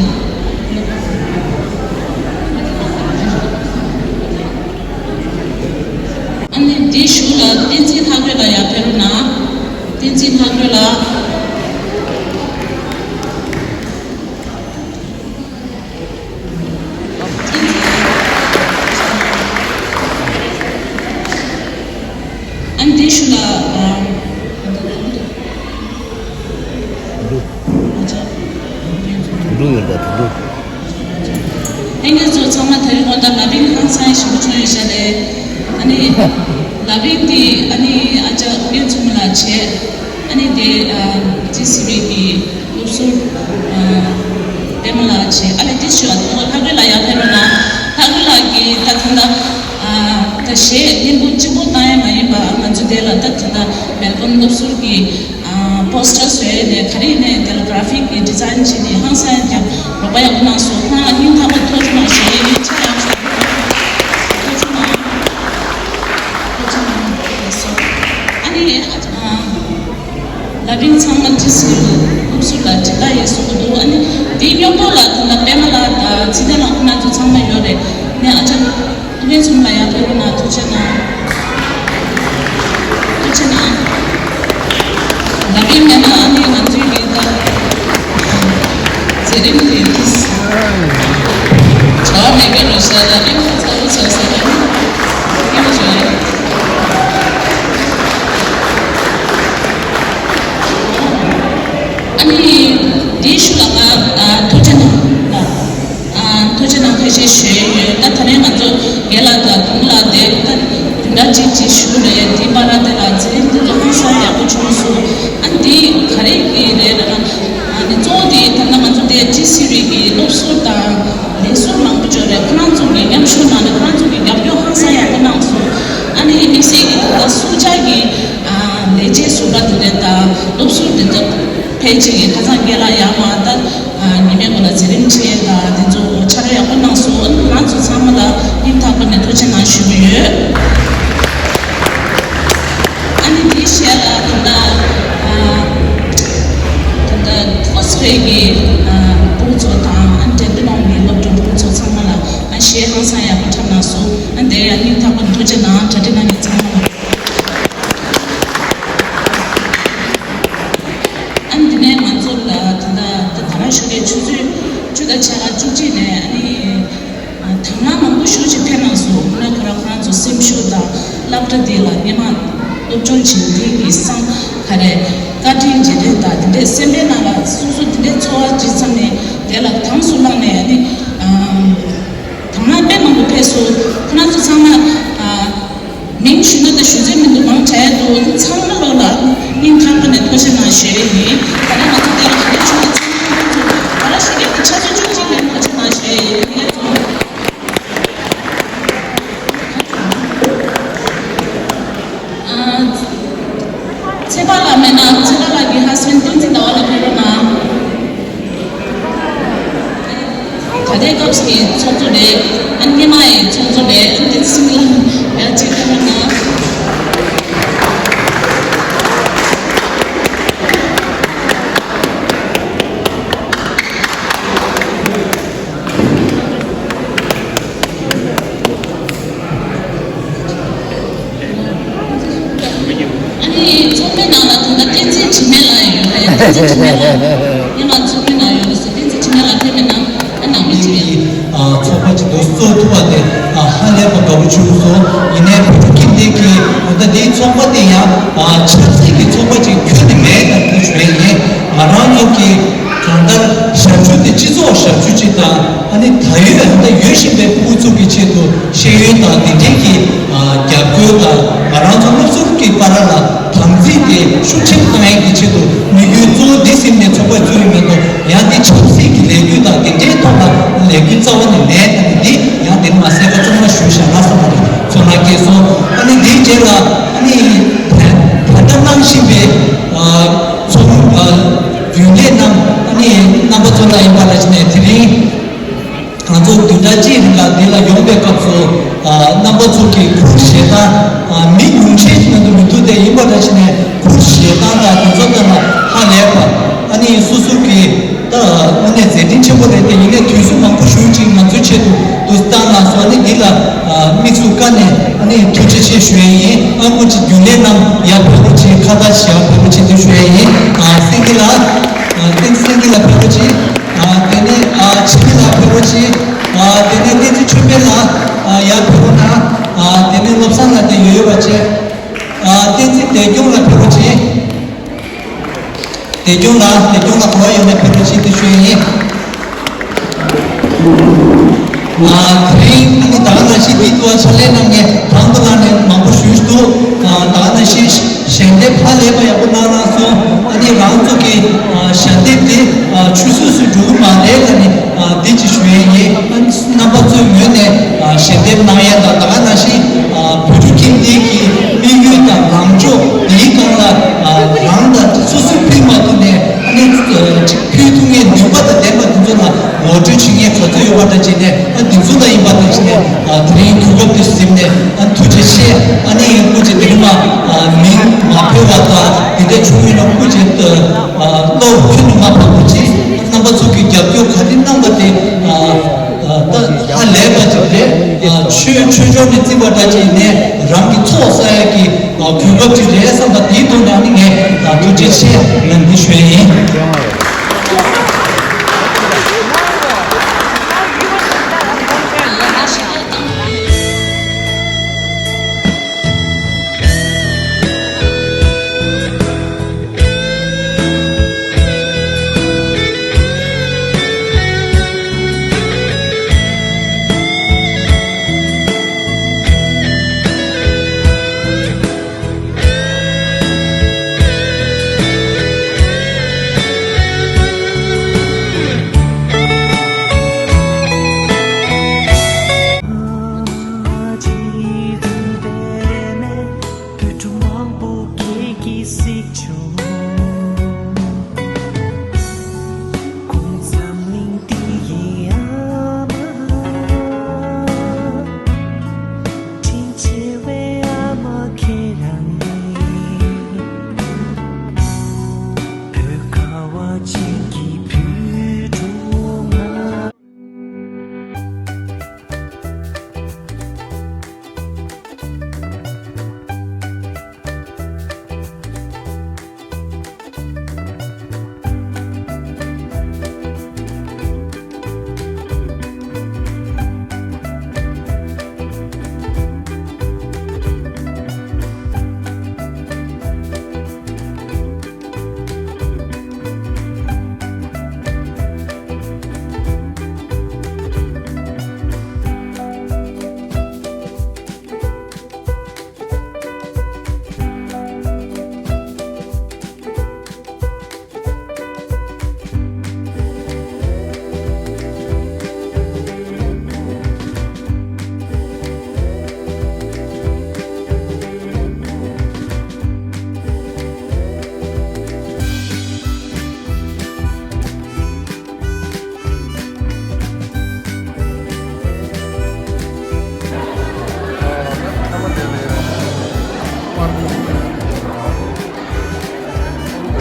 ཨ་ནི་འདི་ཞུ་ལ་བསྟན་འཛིན་ལྷ་རྒོད་ལ་ཡར་ཕེབས་རོགས་གནང་། བསྟན་འཛིན་ལྷ་རྒོད་ལགས། ཨ་ནི་དེ་ཞུ་ལ། འབྲུ་ཡོད་པ་དེ་འདུག་ལྷན་རྒྱས་ཚོ་ཚང་མ་དེ་རིང་ཁོང་ད་ལ་བིང་ཧང་སང་ཞིག་བྱུང་ཡོད་ཤག་རེད། ཨ་ནི་ལ་བིང་དེ་ཨ་ནི་ཨ་ཅག་དབུ་མཛད་ཚུལ་ཁྲིམས་ལགས་བྱས། ཨ་ནི་དེ་ཨ་ཇི་སི་བི་གི་སློབ་ཟུར་ཨ་པད་མ་ལགས་བྱས། ཨ་ནི་དེ་ཞུ་བ་དེ་ལྷ་རྒོད་ལགས་ཡར་ཕེབས་རོགས་གནང་། ལྷ་རྒོད་ལགས་ཀྱིས་ད་ད་ད་ཨ་ད་གཞས་སྙན་པོ་གཅིག་པོ་བཏང་ཡ་མ་ཡིན་པ། ང་ཚོ་དེ་ལ་ད་ད་ད་མེལ་བོན་སློབ་ཟུར་གྱི་ཨ་པོ་སི་ཊར་བཟོས་ནས་ག་རེ་ནས་དེ་ལ་གྷ་ར་ཕིག་གི་ཌི་ཛའིན་བྱས་ནས་ཧང་སང་ཡང་རྒྱབ་རོགས་པ་ཡག་པོ་གནང་སོང་། ཁོང་ལ་སྙིང་ཐག་པ་ཐུགས་རྗེ་གནང་ཞུ་ཡས་ཡིན། ཆ་ཡག་ཐུགས་རྗེ་གནང་། ཐུགས་རྗེ་གནང་། ཨ་ནི་ཨ་ལ་བིང་ཚང་མ་ཇི་སི་སློབ་ཟུར་ལ་དྲི་ལ་ཡས་གསུང་གི་འདུག་ཨ་ནི་དེའི་སྙོམས་པོ་ལ་ད་ལྟ་པད་མ་ལགས་དང་ཚེ་བརྟན་ལགས་ཁོང་རྣམ་ཚོ་ཚང་མ་ཡོད་རེད། ནས་ཨ་ཅག་ཨུ་བན་ཚུམ་ལ་ཡར་ཕེབས་རོགས་གནང་། ཐུགས་རྗེ་གནང་། ཐུགས་རྗེ་གནང་། ལ་བིང་མེད་ན་ཨ་ནི་ང་ཚོའི་གི་ད་མཛད་རིམ་དེ་ཏིས་བྱ་བ་མེད་པའི་རོ་ཤ། ལ་བིང་ཁ་ཚ་རུ་ཚ་ས་ལ་ནི་ཡོད་བྱུང་ཡོད། ཨ་ནི་དེའི་ཤུལ་ལ་ང་ཨ་ཐུགས་རྗེ་གནང་ལ། ཨ་ཐུགས་རྗེ་གནང་ཐུགས་རྗེ་ཞུ་ཡས་ཡོད། ད་ད་རེས་ང་ཚོ་རྒན་ལགས་དང་གུང་ལགས་དེ་ད་བདུན་ཕྲག་གཅིག་ཅིག་བཞུགས་རེད། དེའི་བར་ལ་དེ་ལ་མཛད་རིམ་འདི་ཚོ་ཧང་སང་ཡག་པོ་བྱུང་སོང་། ཨ་འདི་ག་རེ་གི་རེད་ལབ་ན། ཨ་ནི་གཙོ་བོ་དེ་ད་ལྟ་ང་ཚོ་དེ་ཇི་སི་བི་གི་སློབ་ཟུར་དང་ལས་ཟུར་མང་པོ་ཅིག་ཡོད་རེད། ཁོ་རང་ཚོ་གི་མཉམ་ཞུགས་གནང་ནས་ཁོ་རང་ཚོ་གི་རྒྱབ་སྐྱོར་ཧང་སང་ཡག་པོ་གནང་སོང་། ཨ་ནི་དམིགས་བསལ་གྱི་ད་ལྟ་སུ་ཇཱ་གི་ཨ་ལས་བྱེད་ཟུར་པ་དེ་འདྲ་དང་སློབ་ཟུར་དེ་འདྲ་ཕལ་ཆེར་གྱི་ཁ་སང་རྒན་ལགས་ཡར་མར་ད་ཨ་ཉི་མའི་སྐོར་ལ་མཛད་རིམ་བྱས་དང་དེ་ཚོ་ཕྱག་རོགས་ཡག་པོ་གནང་སོང་། ཨ་ནི་ཁོ་རང་ཚོ་ཚང་མ་ལ་སྙིང་ཐག་པ་ནས་ཐུགས་རྗེ་གནང་ཞུ་གི་ཡོད། ཨ་ནི་དེའི་ཞལ་ལ་ད་ལྟ་ཨ་ད་ལྟ་ཧྥོ་སི་ཊི་གི་ཨ་ཕྲུ་གུ་ཚོ་དང་ཨ་ནི་འབྲས་ལྗོངས་གླིང་གི་སློབ་གྲྭའི་ཕྲུ་གུ་ཚོ་ཚང་མ་ལ་ཨ་གཞས་ཧང་སང་ཡག་པོ་འཁྲབ་གནང་སོང་། ཨ་ནི་དེ་ཡང་སྙིང་ཐག་པ་ནས་ཐུགས་རྗེ་གནང་། གྲ་སྒྲིག་གནང་མཁན་ཚང་མ་ལ། ཨ་ནི་དེ་ནས་ང་ཚོ་ལ་ད་ལྟ་ད་ག་རང་ཞུ་གི་ཆུ་ཚོད་བཅུ་དང་ཕྱེད་ཀ་བཅུ་གཅིག་ནས་ཨ་ནི་ཨ་དང་བླངས་མང་པོ་ཞེ་པོ་ཅིག་ཕེབས་གནང་སོང་། ཁོ་ན་ཁོ་རང་ཁོ་རང་ཚོ་སེམས་ཤུགས་དང་སློབ་གྲྭ་འདི་ལ་སྔོན་མ་སློབ་སྦྱོང་བྱེད་མཁན་གྱི་སང་ག་རེ་བཀའ་དྲིན་རྗེས་དྲན་དང་དེ་འདྲའི་སེམས་པའི་ནང་ལ་སོ་སོ་དེ་འདྲའི་ཚོར་བ་ཅིག་བསམ་ནས་དེ་ལ་དྭངས་སུ་བླངས་ནས་ཨ་ནི་ཨ་དང་བླངས་དཔེ་མང་པོ་ཕེབས་སོང་། ཁོ་རང་ཚོ་ཚང་མ་ཨ། མིང་ཞུས་ན་ད་ཞུ་རྩིས་མི་འདུག་མང་དྲགས་འདུག་ཚང་མ་ལོ་ལ་སྙིང་ཐག་པ་ནས་ཐུགས་རྗེ་གནང་ཞུ་ཡས་ཡིན། ད་ནས་ང་ཚོ་དེ་ལ་ག་རེ་བྱུང་ན་ཚང་མ་ཁོང་ཚོ་ག་རེ་ཞུ་ཡས་ཀྱི་ཆ་ཚོད་བཅུ་གཅིག་ནས་ཐུགས་རྗེ་གནང་ཞུ་ཡས་ཡིན། ཨ་ཚེ་དཔག་ལགས་མེད་ན་ཚེ་དཔག་ལགས་ཀྱི་ཧ་སི་བེན་ཌི་བསྟན་འཛིན་ཟླ་བ་ལགས་ཕེབས་རོགས་གནང་། ད་ལྟའི་སྐབས་སུ་ཚོགས་གཙོ་རེད། ཨ་ནི་སྔོན་མ་ཡི་ཚོགས་གཙོ་རེད། ཨ་ནི་དེ་ཚོ་ལ་ཡར་ཅིག་ཕེབས་རོགས་གནང་། ཨ་ནི་ཚོགས་པའི་ནང་ལ་ད་ལྟ་བསྟན་འཛིན་དྲི་མེད་ལགས་ཡོད་རེད། བསྟན་འཛིན་དྲི་མེད་ལགས་ཡང་ང་ཚོགས་པའི་ནང་ཡོད་རེད་ཟེར། བསྟན་འཛིན་དྲི་མེད་ལགས་ཕེབས་མེད་ན། ཨ་ནང་མི་གཅིག་ཡང་། ཨ་ཚོགས་པ་གཅིག་ཏུ་བཟོ་ཐུབ་པ་དེ་ཨ་ཧ་ལས་པ་དགའ་པོ་བྱུང་སོང་། ཡིན་ནའི་བོད་ཕྲུག་ཁྱིམ་སྡེ་གི་ད་ལྟ་འདིའི་ཚོགས་པ་དེ་ཡང་ཨ་ཆབ་སྲིད་ཀྱི་ཚོགས་པ་གཅིག་ཁྱོན་ནས་མེད་ལབ་དགོས་བྱུང་བས་ཡིན། ང་རང་ཚོ་གི་གང་ལྟར་ཞབས་ཞུ་དེ་སྤྱི་ཚོགས་ཞབས་ཞུ་གཅིག་དང་། ཨ་ནི་ད་ཡོད་ད་ལྟ་ཡོད་བཞིན་པའི་ཕྲུ་གུ་ཚོ་གི་ཆེད་དུ་ཤེས་ཡོན་དང་དེ་འབྲེལ་གྱི་ཨ་རྒྱབ་སྐྱོར་དང་། ང་རང་ཚོ་སློབ་ཟུར་གྱི་བར་ལ་དམ་ཚིག་དེ་ཤུགས་ཆེན་གཏོང་ གི་ཆེད་དུ་དམིགས་ཡུལ་གཙོ་བོ་འདི་ཟིན་ནས་ཚོགས་པ་བཙུགས་ཡོད་མེད་དོ། ཡང་འདི་ཆབ་སྲིད་ཀྱི་ལས་འགུལ་དང་དེ་འདྲའི་ཐོག་ལ་ལས་འགུལ་རྩ་བ་ནས་མེད། ད་ནི་འདི་ཡང་དེ་ནི་མ་གསལ་ཁ་གཙང་མ་ཞུ་བཞག་ན་བསམ་པ་རེད། ཚོགས་ནང་སྐད་སོང་། ཨ་ནི་འདིའི་རྗེས་ལ་ཨ་ནི་ད་ལྟ་གནང་བཞིན་པའི་ཚོགས་རྒྱུན་ལས་རྣམས་ཨ་ནི་རྣམ་པ་ཚོ་ལ་ཡིན་པ་ལ་བྱས་ནས་དེ་རིང་། ང་ཚོ་བདུན་ཕྲག་གཅིག་རིང་ལ་འདི་ལ་ཡོང་པའི་སྐབས་སུ། ཨ། རྣམ་པ་ཚོ་གི་ཁུར་བཞེས་སྟངས། ཨ། མི་ཉུང་ཤས་ཤིག་མཉམ་དུ་མི་འདུག་སྟེ། ཡིན་པ་འདྲ་བྱས་ནས་ཁུར་བཞེས་སྟངས་དང་དེ་ཚོ་དང་ལ་ཧ་ལས་པ། ཨ་ནི་སོ་སོ་གི་ད་དངོས་གནས་མཛད་འཕྲིན་ཆེན་པོ་རེད་དེ། ཡིན་ནའི་དུས་སུ་མང་པོ་ཞུ་ཅིག་ང་ཚོའི་ཆེད་དུ་དུ་བཏང་ལ་སོགས། ཨ་ནི་འདི་ལ་ཨ། དམིགས་སུ་བཀར་ནས་ཨ་ནི་ཐུགས་རྗེ་ཆེ་ཞུ་ཡས་ཡིན། ཨ། སྐུ་མཁྱེན་རྒྱུན་ལས་རྣམས་ཡར་ཕེབས་རོགས་གྱིས། ཁ་བརྡ་བྱེད་ཡར་ཕེབས་རོགས་གྱིས་དེ་ཞུ་ཡས་ཡིན། ཨ། སེང་གེ་ལགས། ཨ། བསྟན་འཛིན་སེང་གེ་ལགས་ཕེབས་རོགས་གྱིས། ཨ། དེ་ནས། ཨ། འཆི་མེད་ལགས་ཕེབས་རོགས་གྱིས། ཨ། དེ་ནས་བསྟན་འཛིན་ཆོས་འཕེལ་ལགས། ཨ། ཡར་ཕེབས་རོགས་གནང་། ཨ། དེ་ནས་བློ་བཟང་ལགས་དེ་ཡོད་ཡོད་པ་བྱས། ཨ། བསྟན་འཛིན་བདེ་སྐྱོང་ལགས་ཕེབས་རོགས་གྱིས། བདེ་སྐྱོང་ལགས། བདེ་སྐྱོང་ལགས་ག་པར་ཡོད་ན་ཕེབས་རོགས་གྱིས་དེ་ཞུ་ཡས་ཡིན། ཨ། དེ་རིང་ཨ་ནི་ད་ག་ནང་བཞིན་འདི་ཐུགས་ཕྱག་ལས་གནང་མཁན་དང་པོ་ལ་ནས་མང་པོ་ཞུས་འདུག་ཨ། ད་ག་ནང་བཞིན་ཞལ་འདེབས་ཧ་ལས་པ་ཡག་པོ་གནང་གནང་སོང་། ཨ་ནི་རང་ཚོ་གི་ཨ། ཞལ་འདེབས་དེ་ཨ། ཆུད་ཟོས་སུ་འགྲོ་གི་མ་རེད་ལ་ནི། ཨ། འདི་ཅིག་ཞུ་ཡས་ཡིན། ཨ། རྣམ་པ་ཚོའི་ངོས་ནས་ཨ། ཞལ་འདེབས་གནང་ཡས་དང་། ད་ག་ནང་བཞིན་ཨ། བོད་ཕྲུག་ཁྱིམ་སྡེ་གི་དམིགས་ཡུལ་དང་ལངས་ཕྱོགས་འདིའི་སྒང་ལ་ཨ། རང་དང་སོ་སོའི་ཕུལ་མ་ཐུབ་ནས་ཨ་ནི་ཨ། ཅིག་ཕུལ་ཐུབ་མཁན་ནུས་པ་དང་ལྡན་པ་དེ་ཚོ་ལ་ངོ་སྤྲོད་བྱེད་མཁན་ག་ཚོད་ཡོད་པ་འདྲ་བྱས་ནས། ཨ། དེ་ཚོ་ལ་ཡིན་པ་འདྲ་བྱས་ནས། ཨ། དེ་རིང་གོ་སྐབས་དེ་ཟིན་ནས། ཨ། ཐུགས་རྗེ་ཆེ། ཨ་ནི་སྐུ་མཁྱེན་དེ་རིང་མ་ཨ། མིང་མ་འཕོས་པ་དང་དེ་འདྲ་བྱུང་ཡོད་ན་སྐུ་མཁྱེན་ཨ། བློ་ཁྱོན་ནས་མ་ཕམ་པ་བྱས། རྣམ་པ་ཚོ་གིས་རྒྱབ་སྐྱོར་ག་རེ་གནང་པ་དེ་ཨ། ཨ། ད་ཧ་ལས་པ་ཅིག་རེད། ཨ། ཆོས་ཆོས་ཕྱོགས་ནས་བརྩིས་པ་འདྲ་ཅིག་ནས་རང་གི་ཚོགས་བསགས་ཡག་གི་ཨ། གོ་སྐབས་ཅིག་རེད་བསམ་པ་དེའི་ཐོག་ནས་ཨ་ནི་ངས་ཨ། ཐུགས་རྗེ་ཆེ་ལབ་འདི་ཞུ་ཡས་ཡིན།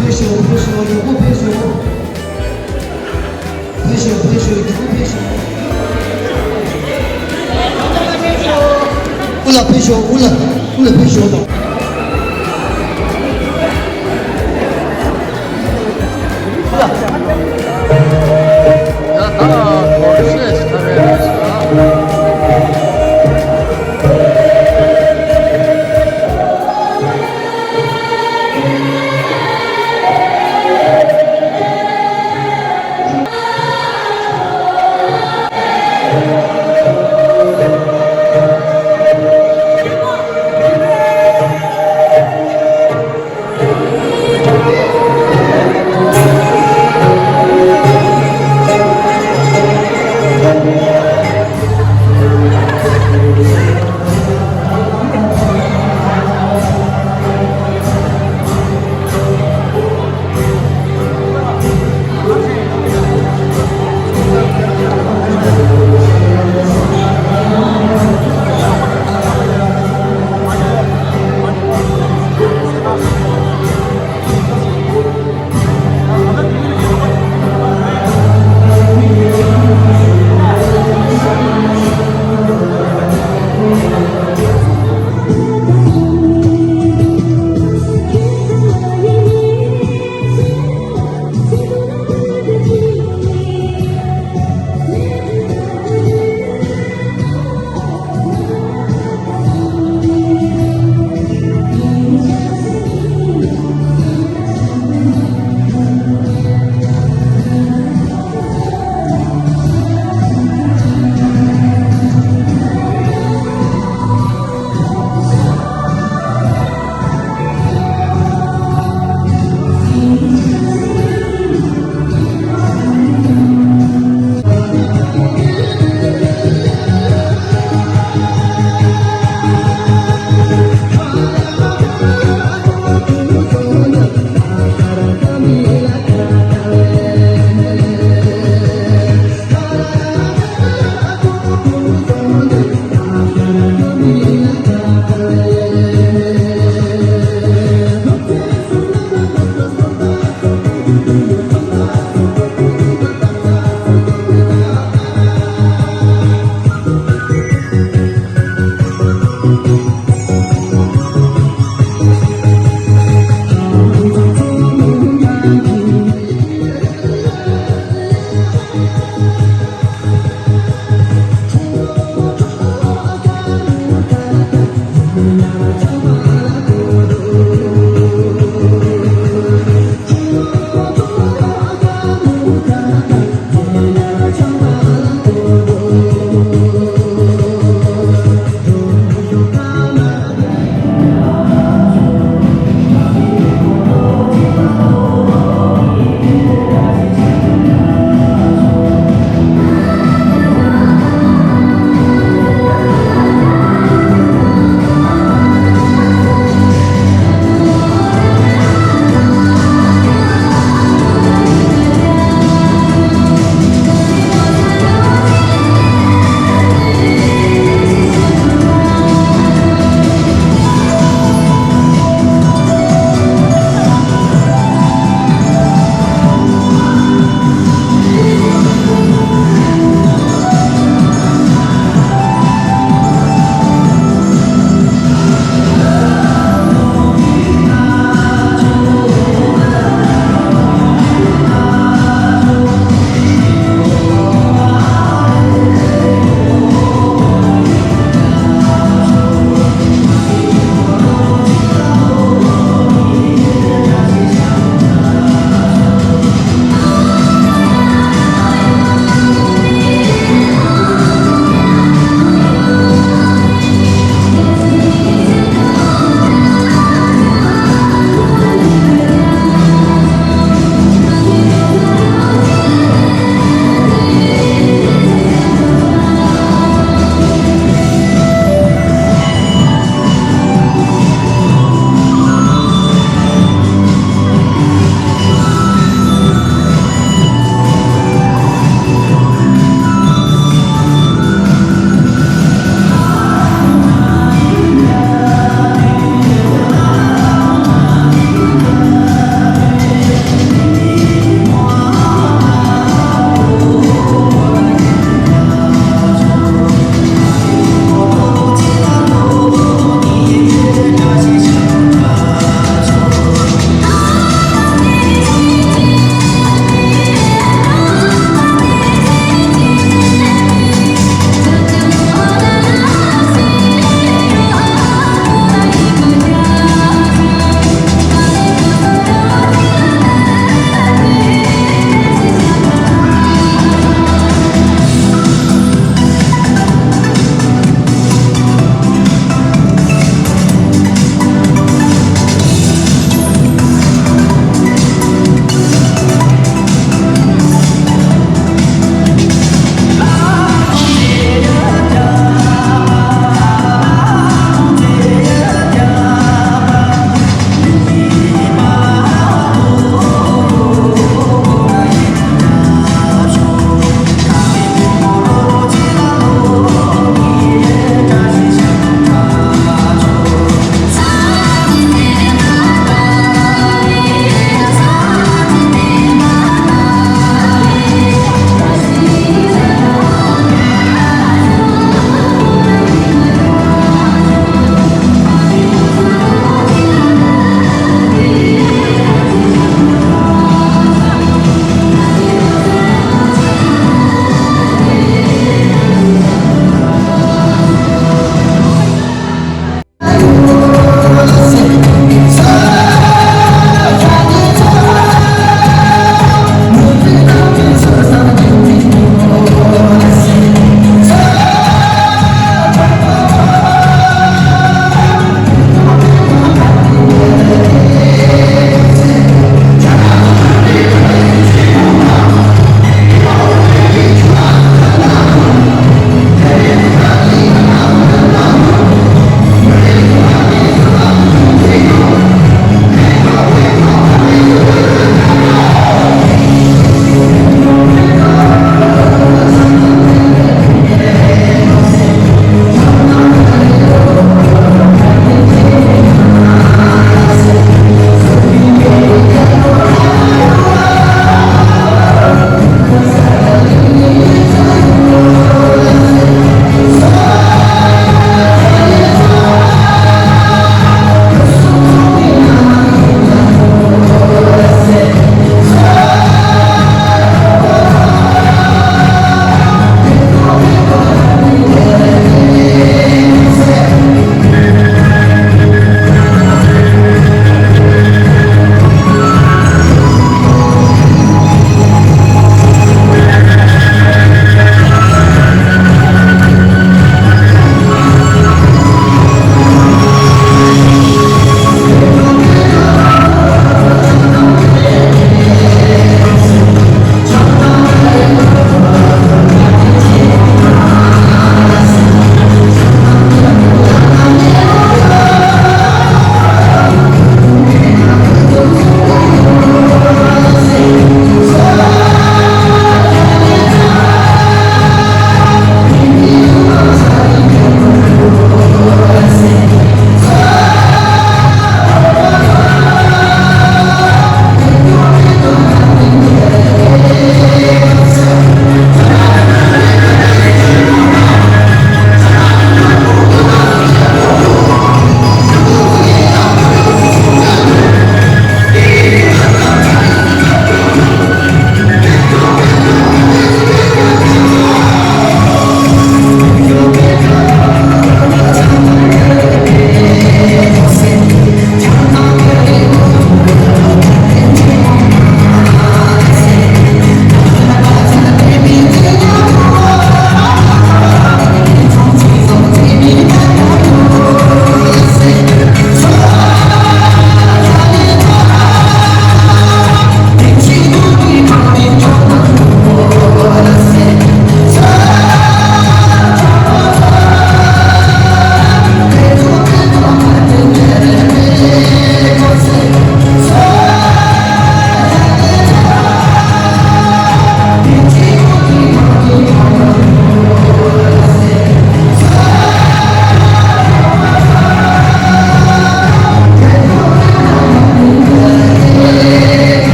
ཕེབས་ཤོག་ཕེབས་ཤོག་མགྱོགས་པོ་ཕེབས་ཤོག་ཕེབས་ཤོག་ཕེབས་ཤོག་མགྱོགས་པོ་ཕེབས་ཤོག་དབུ་ལ་ཕེབས་ཤོག་དབུ་ལ་དབུ་ལ་ཕེབས་ཤོག་དང་།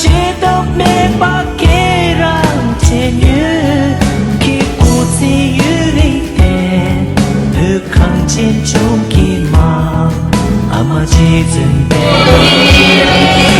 བྱེད་ཐབས་མེད་པ་ཁྱེད་རང་བྱེད་ཉོན་གྱི་སྐུ་ཚེ་ཡུན་རིང་བརྟན། བོད་གངས་ཅན་ལྗོངས་ཀྱི་མ་ཨ་མ་རྗེ་བཙུན་པད་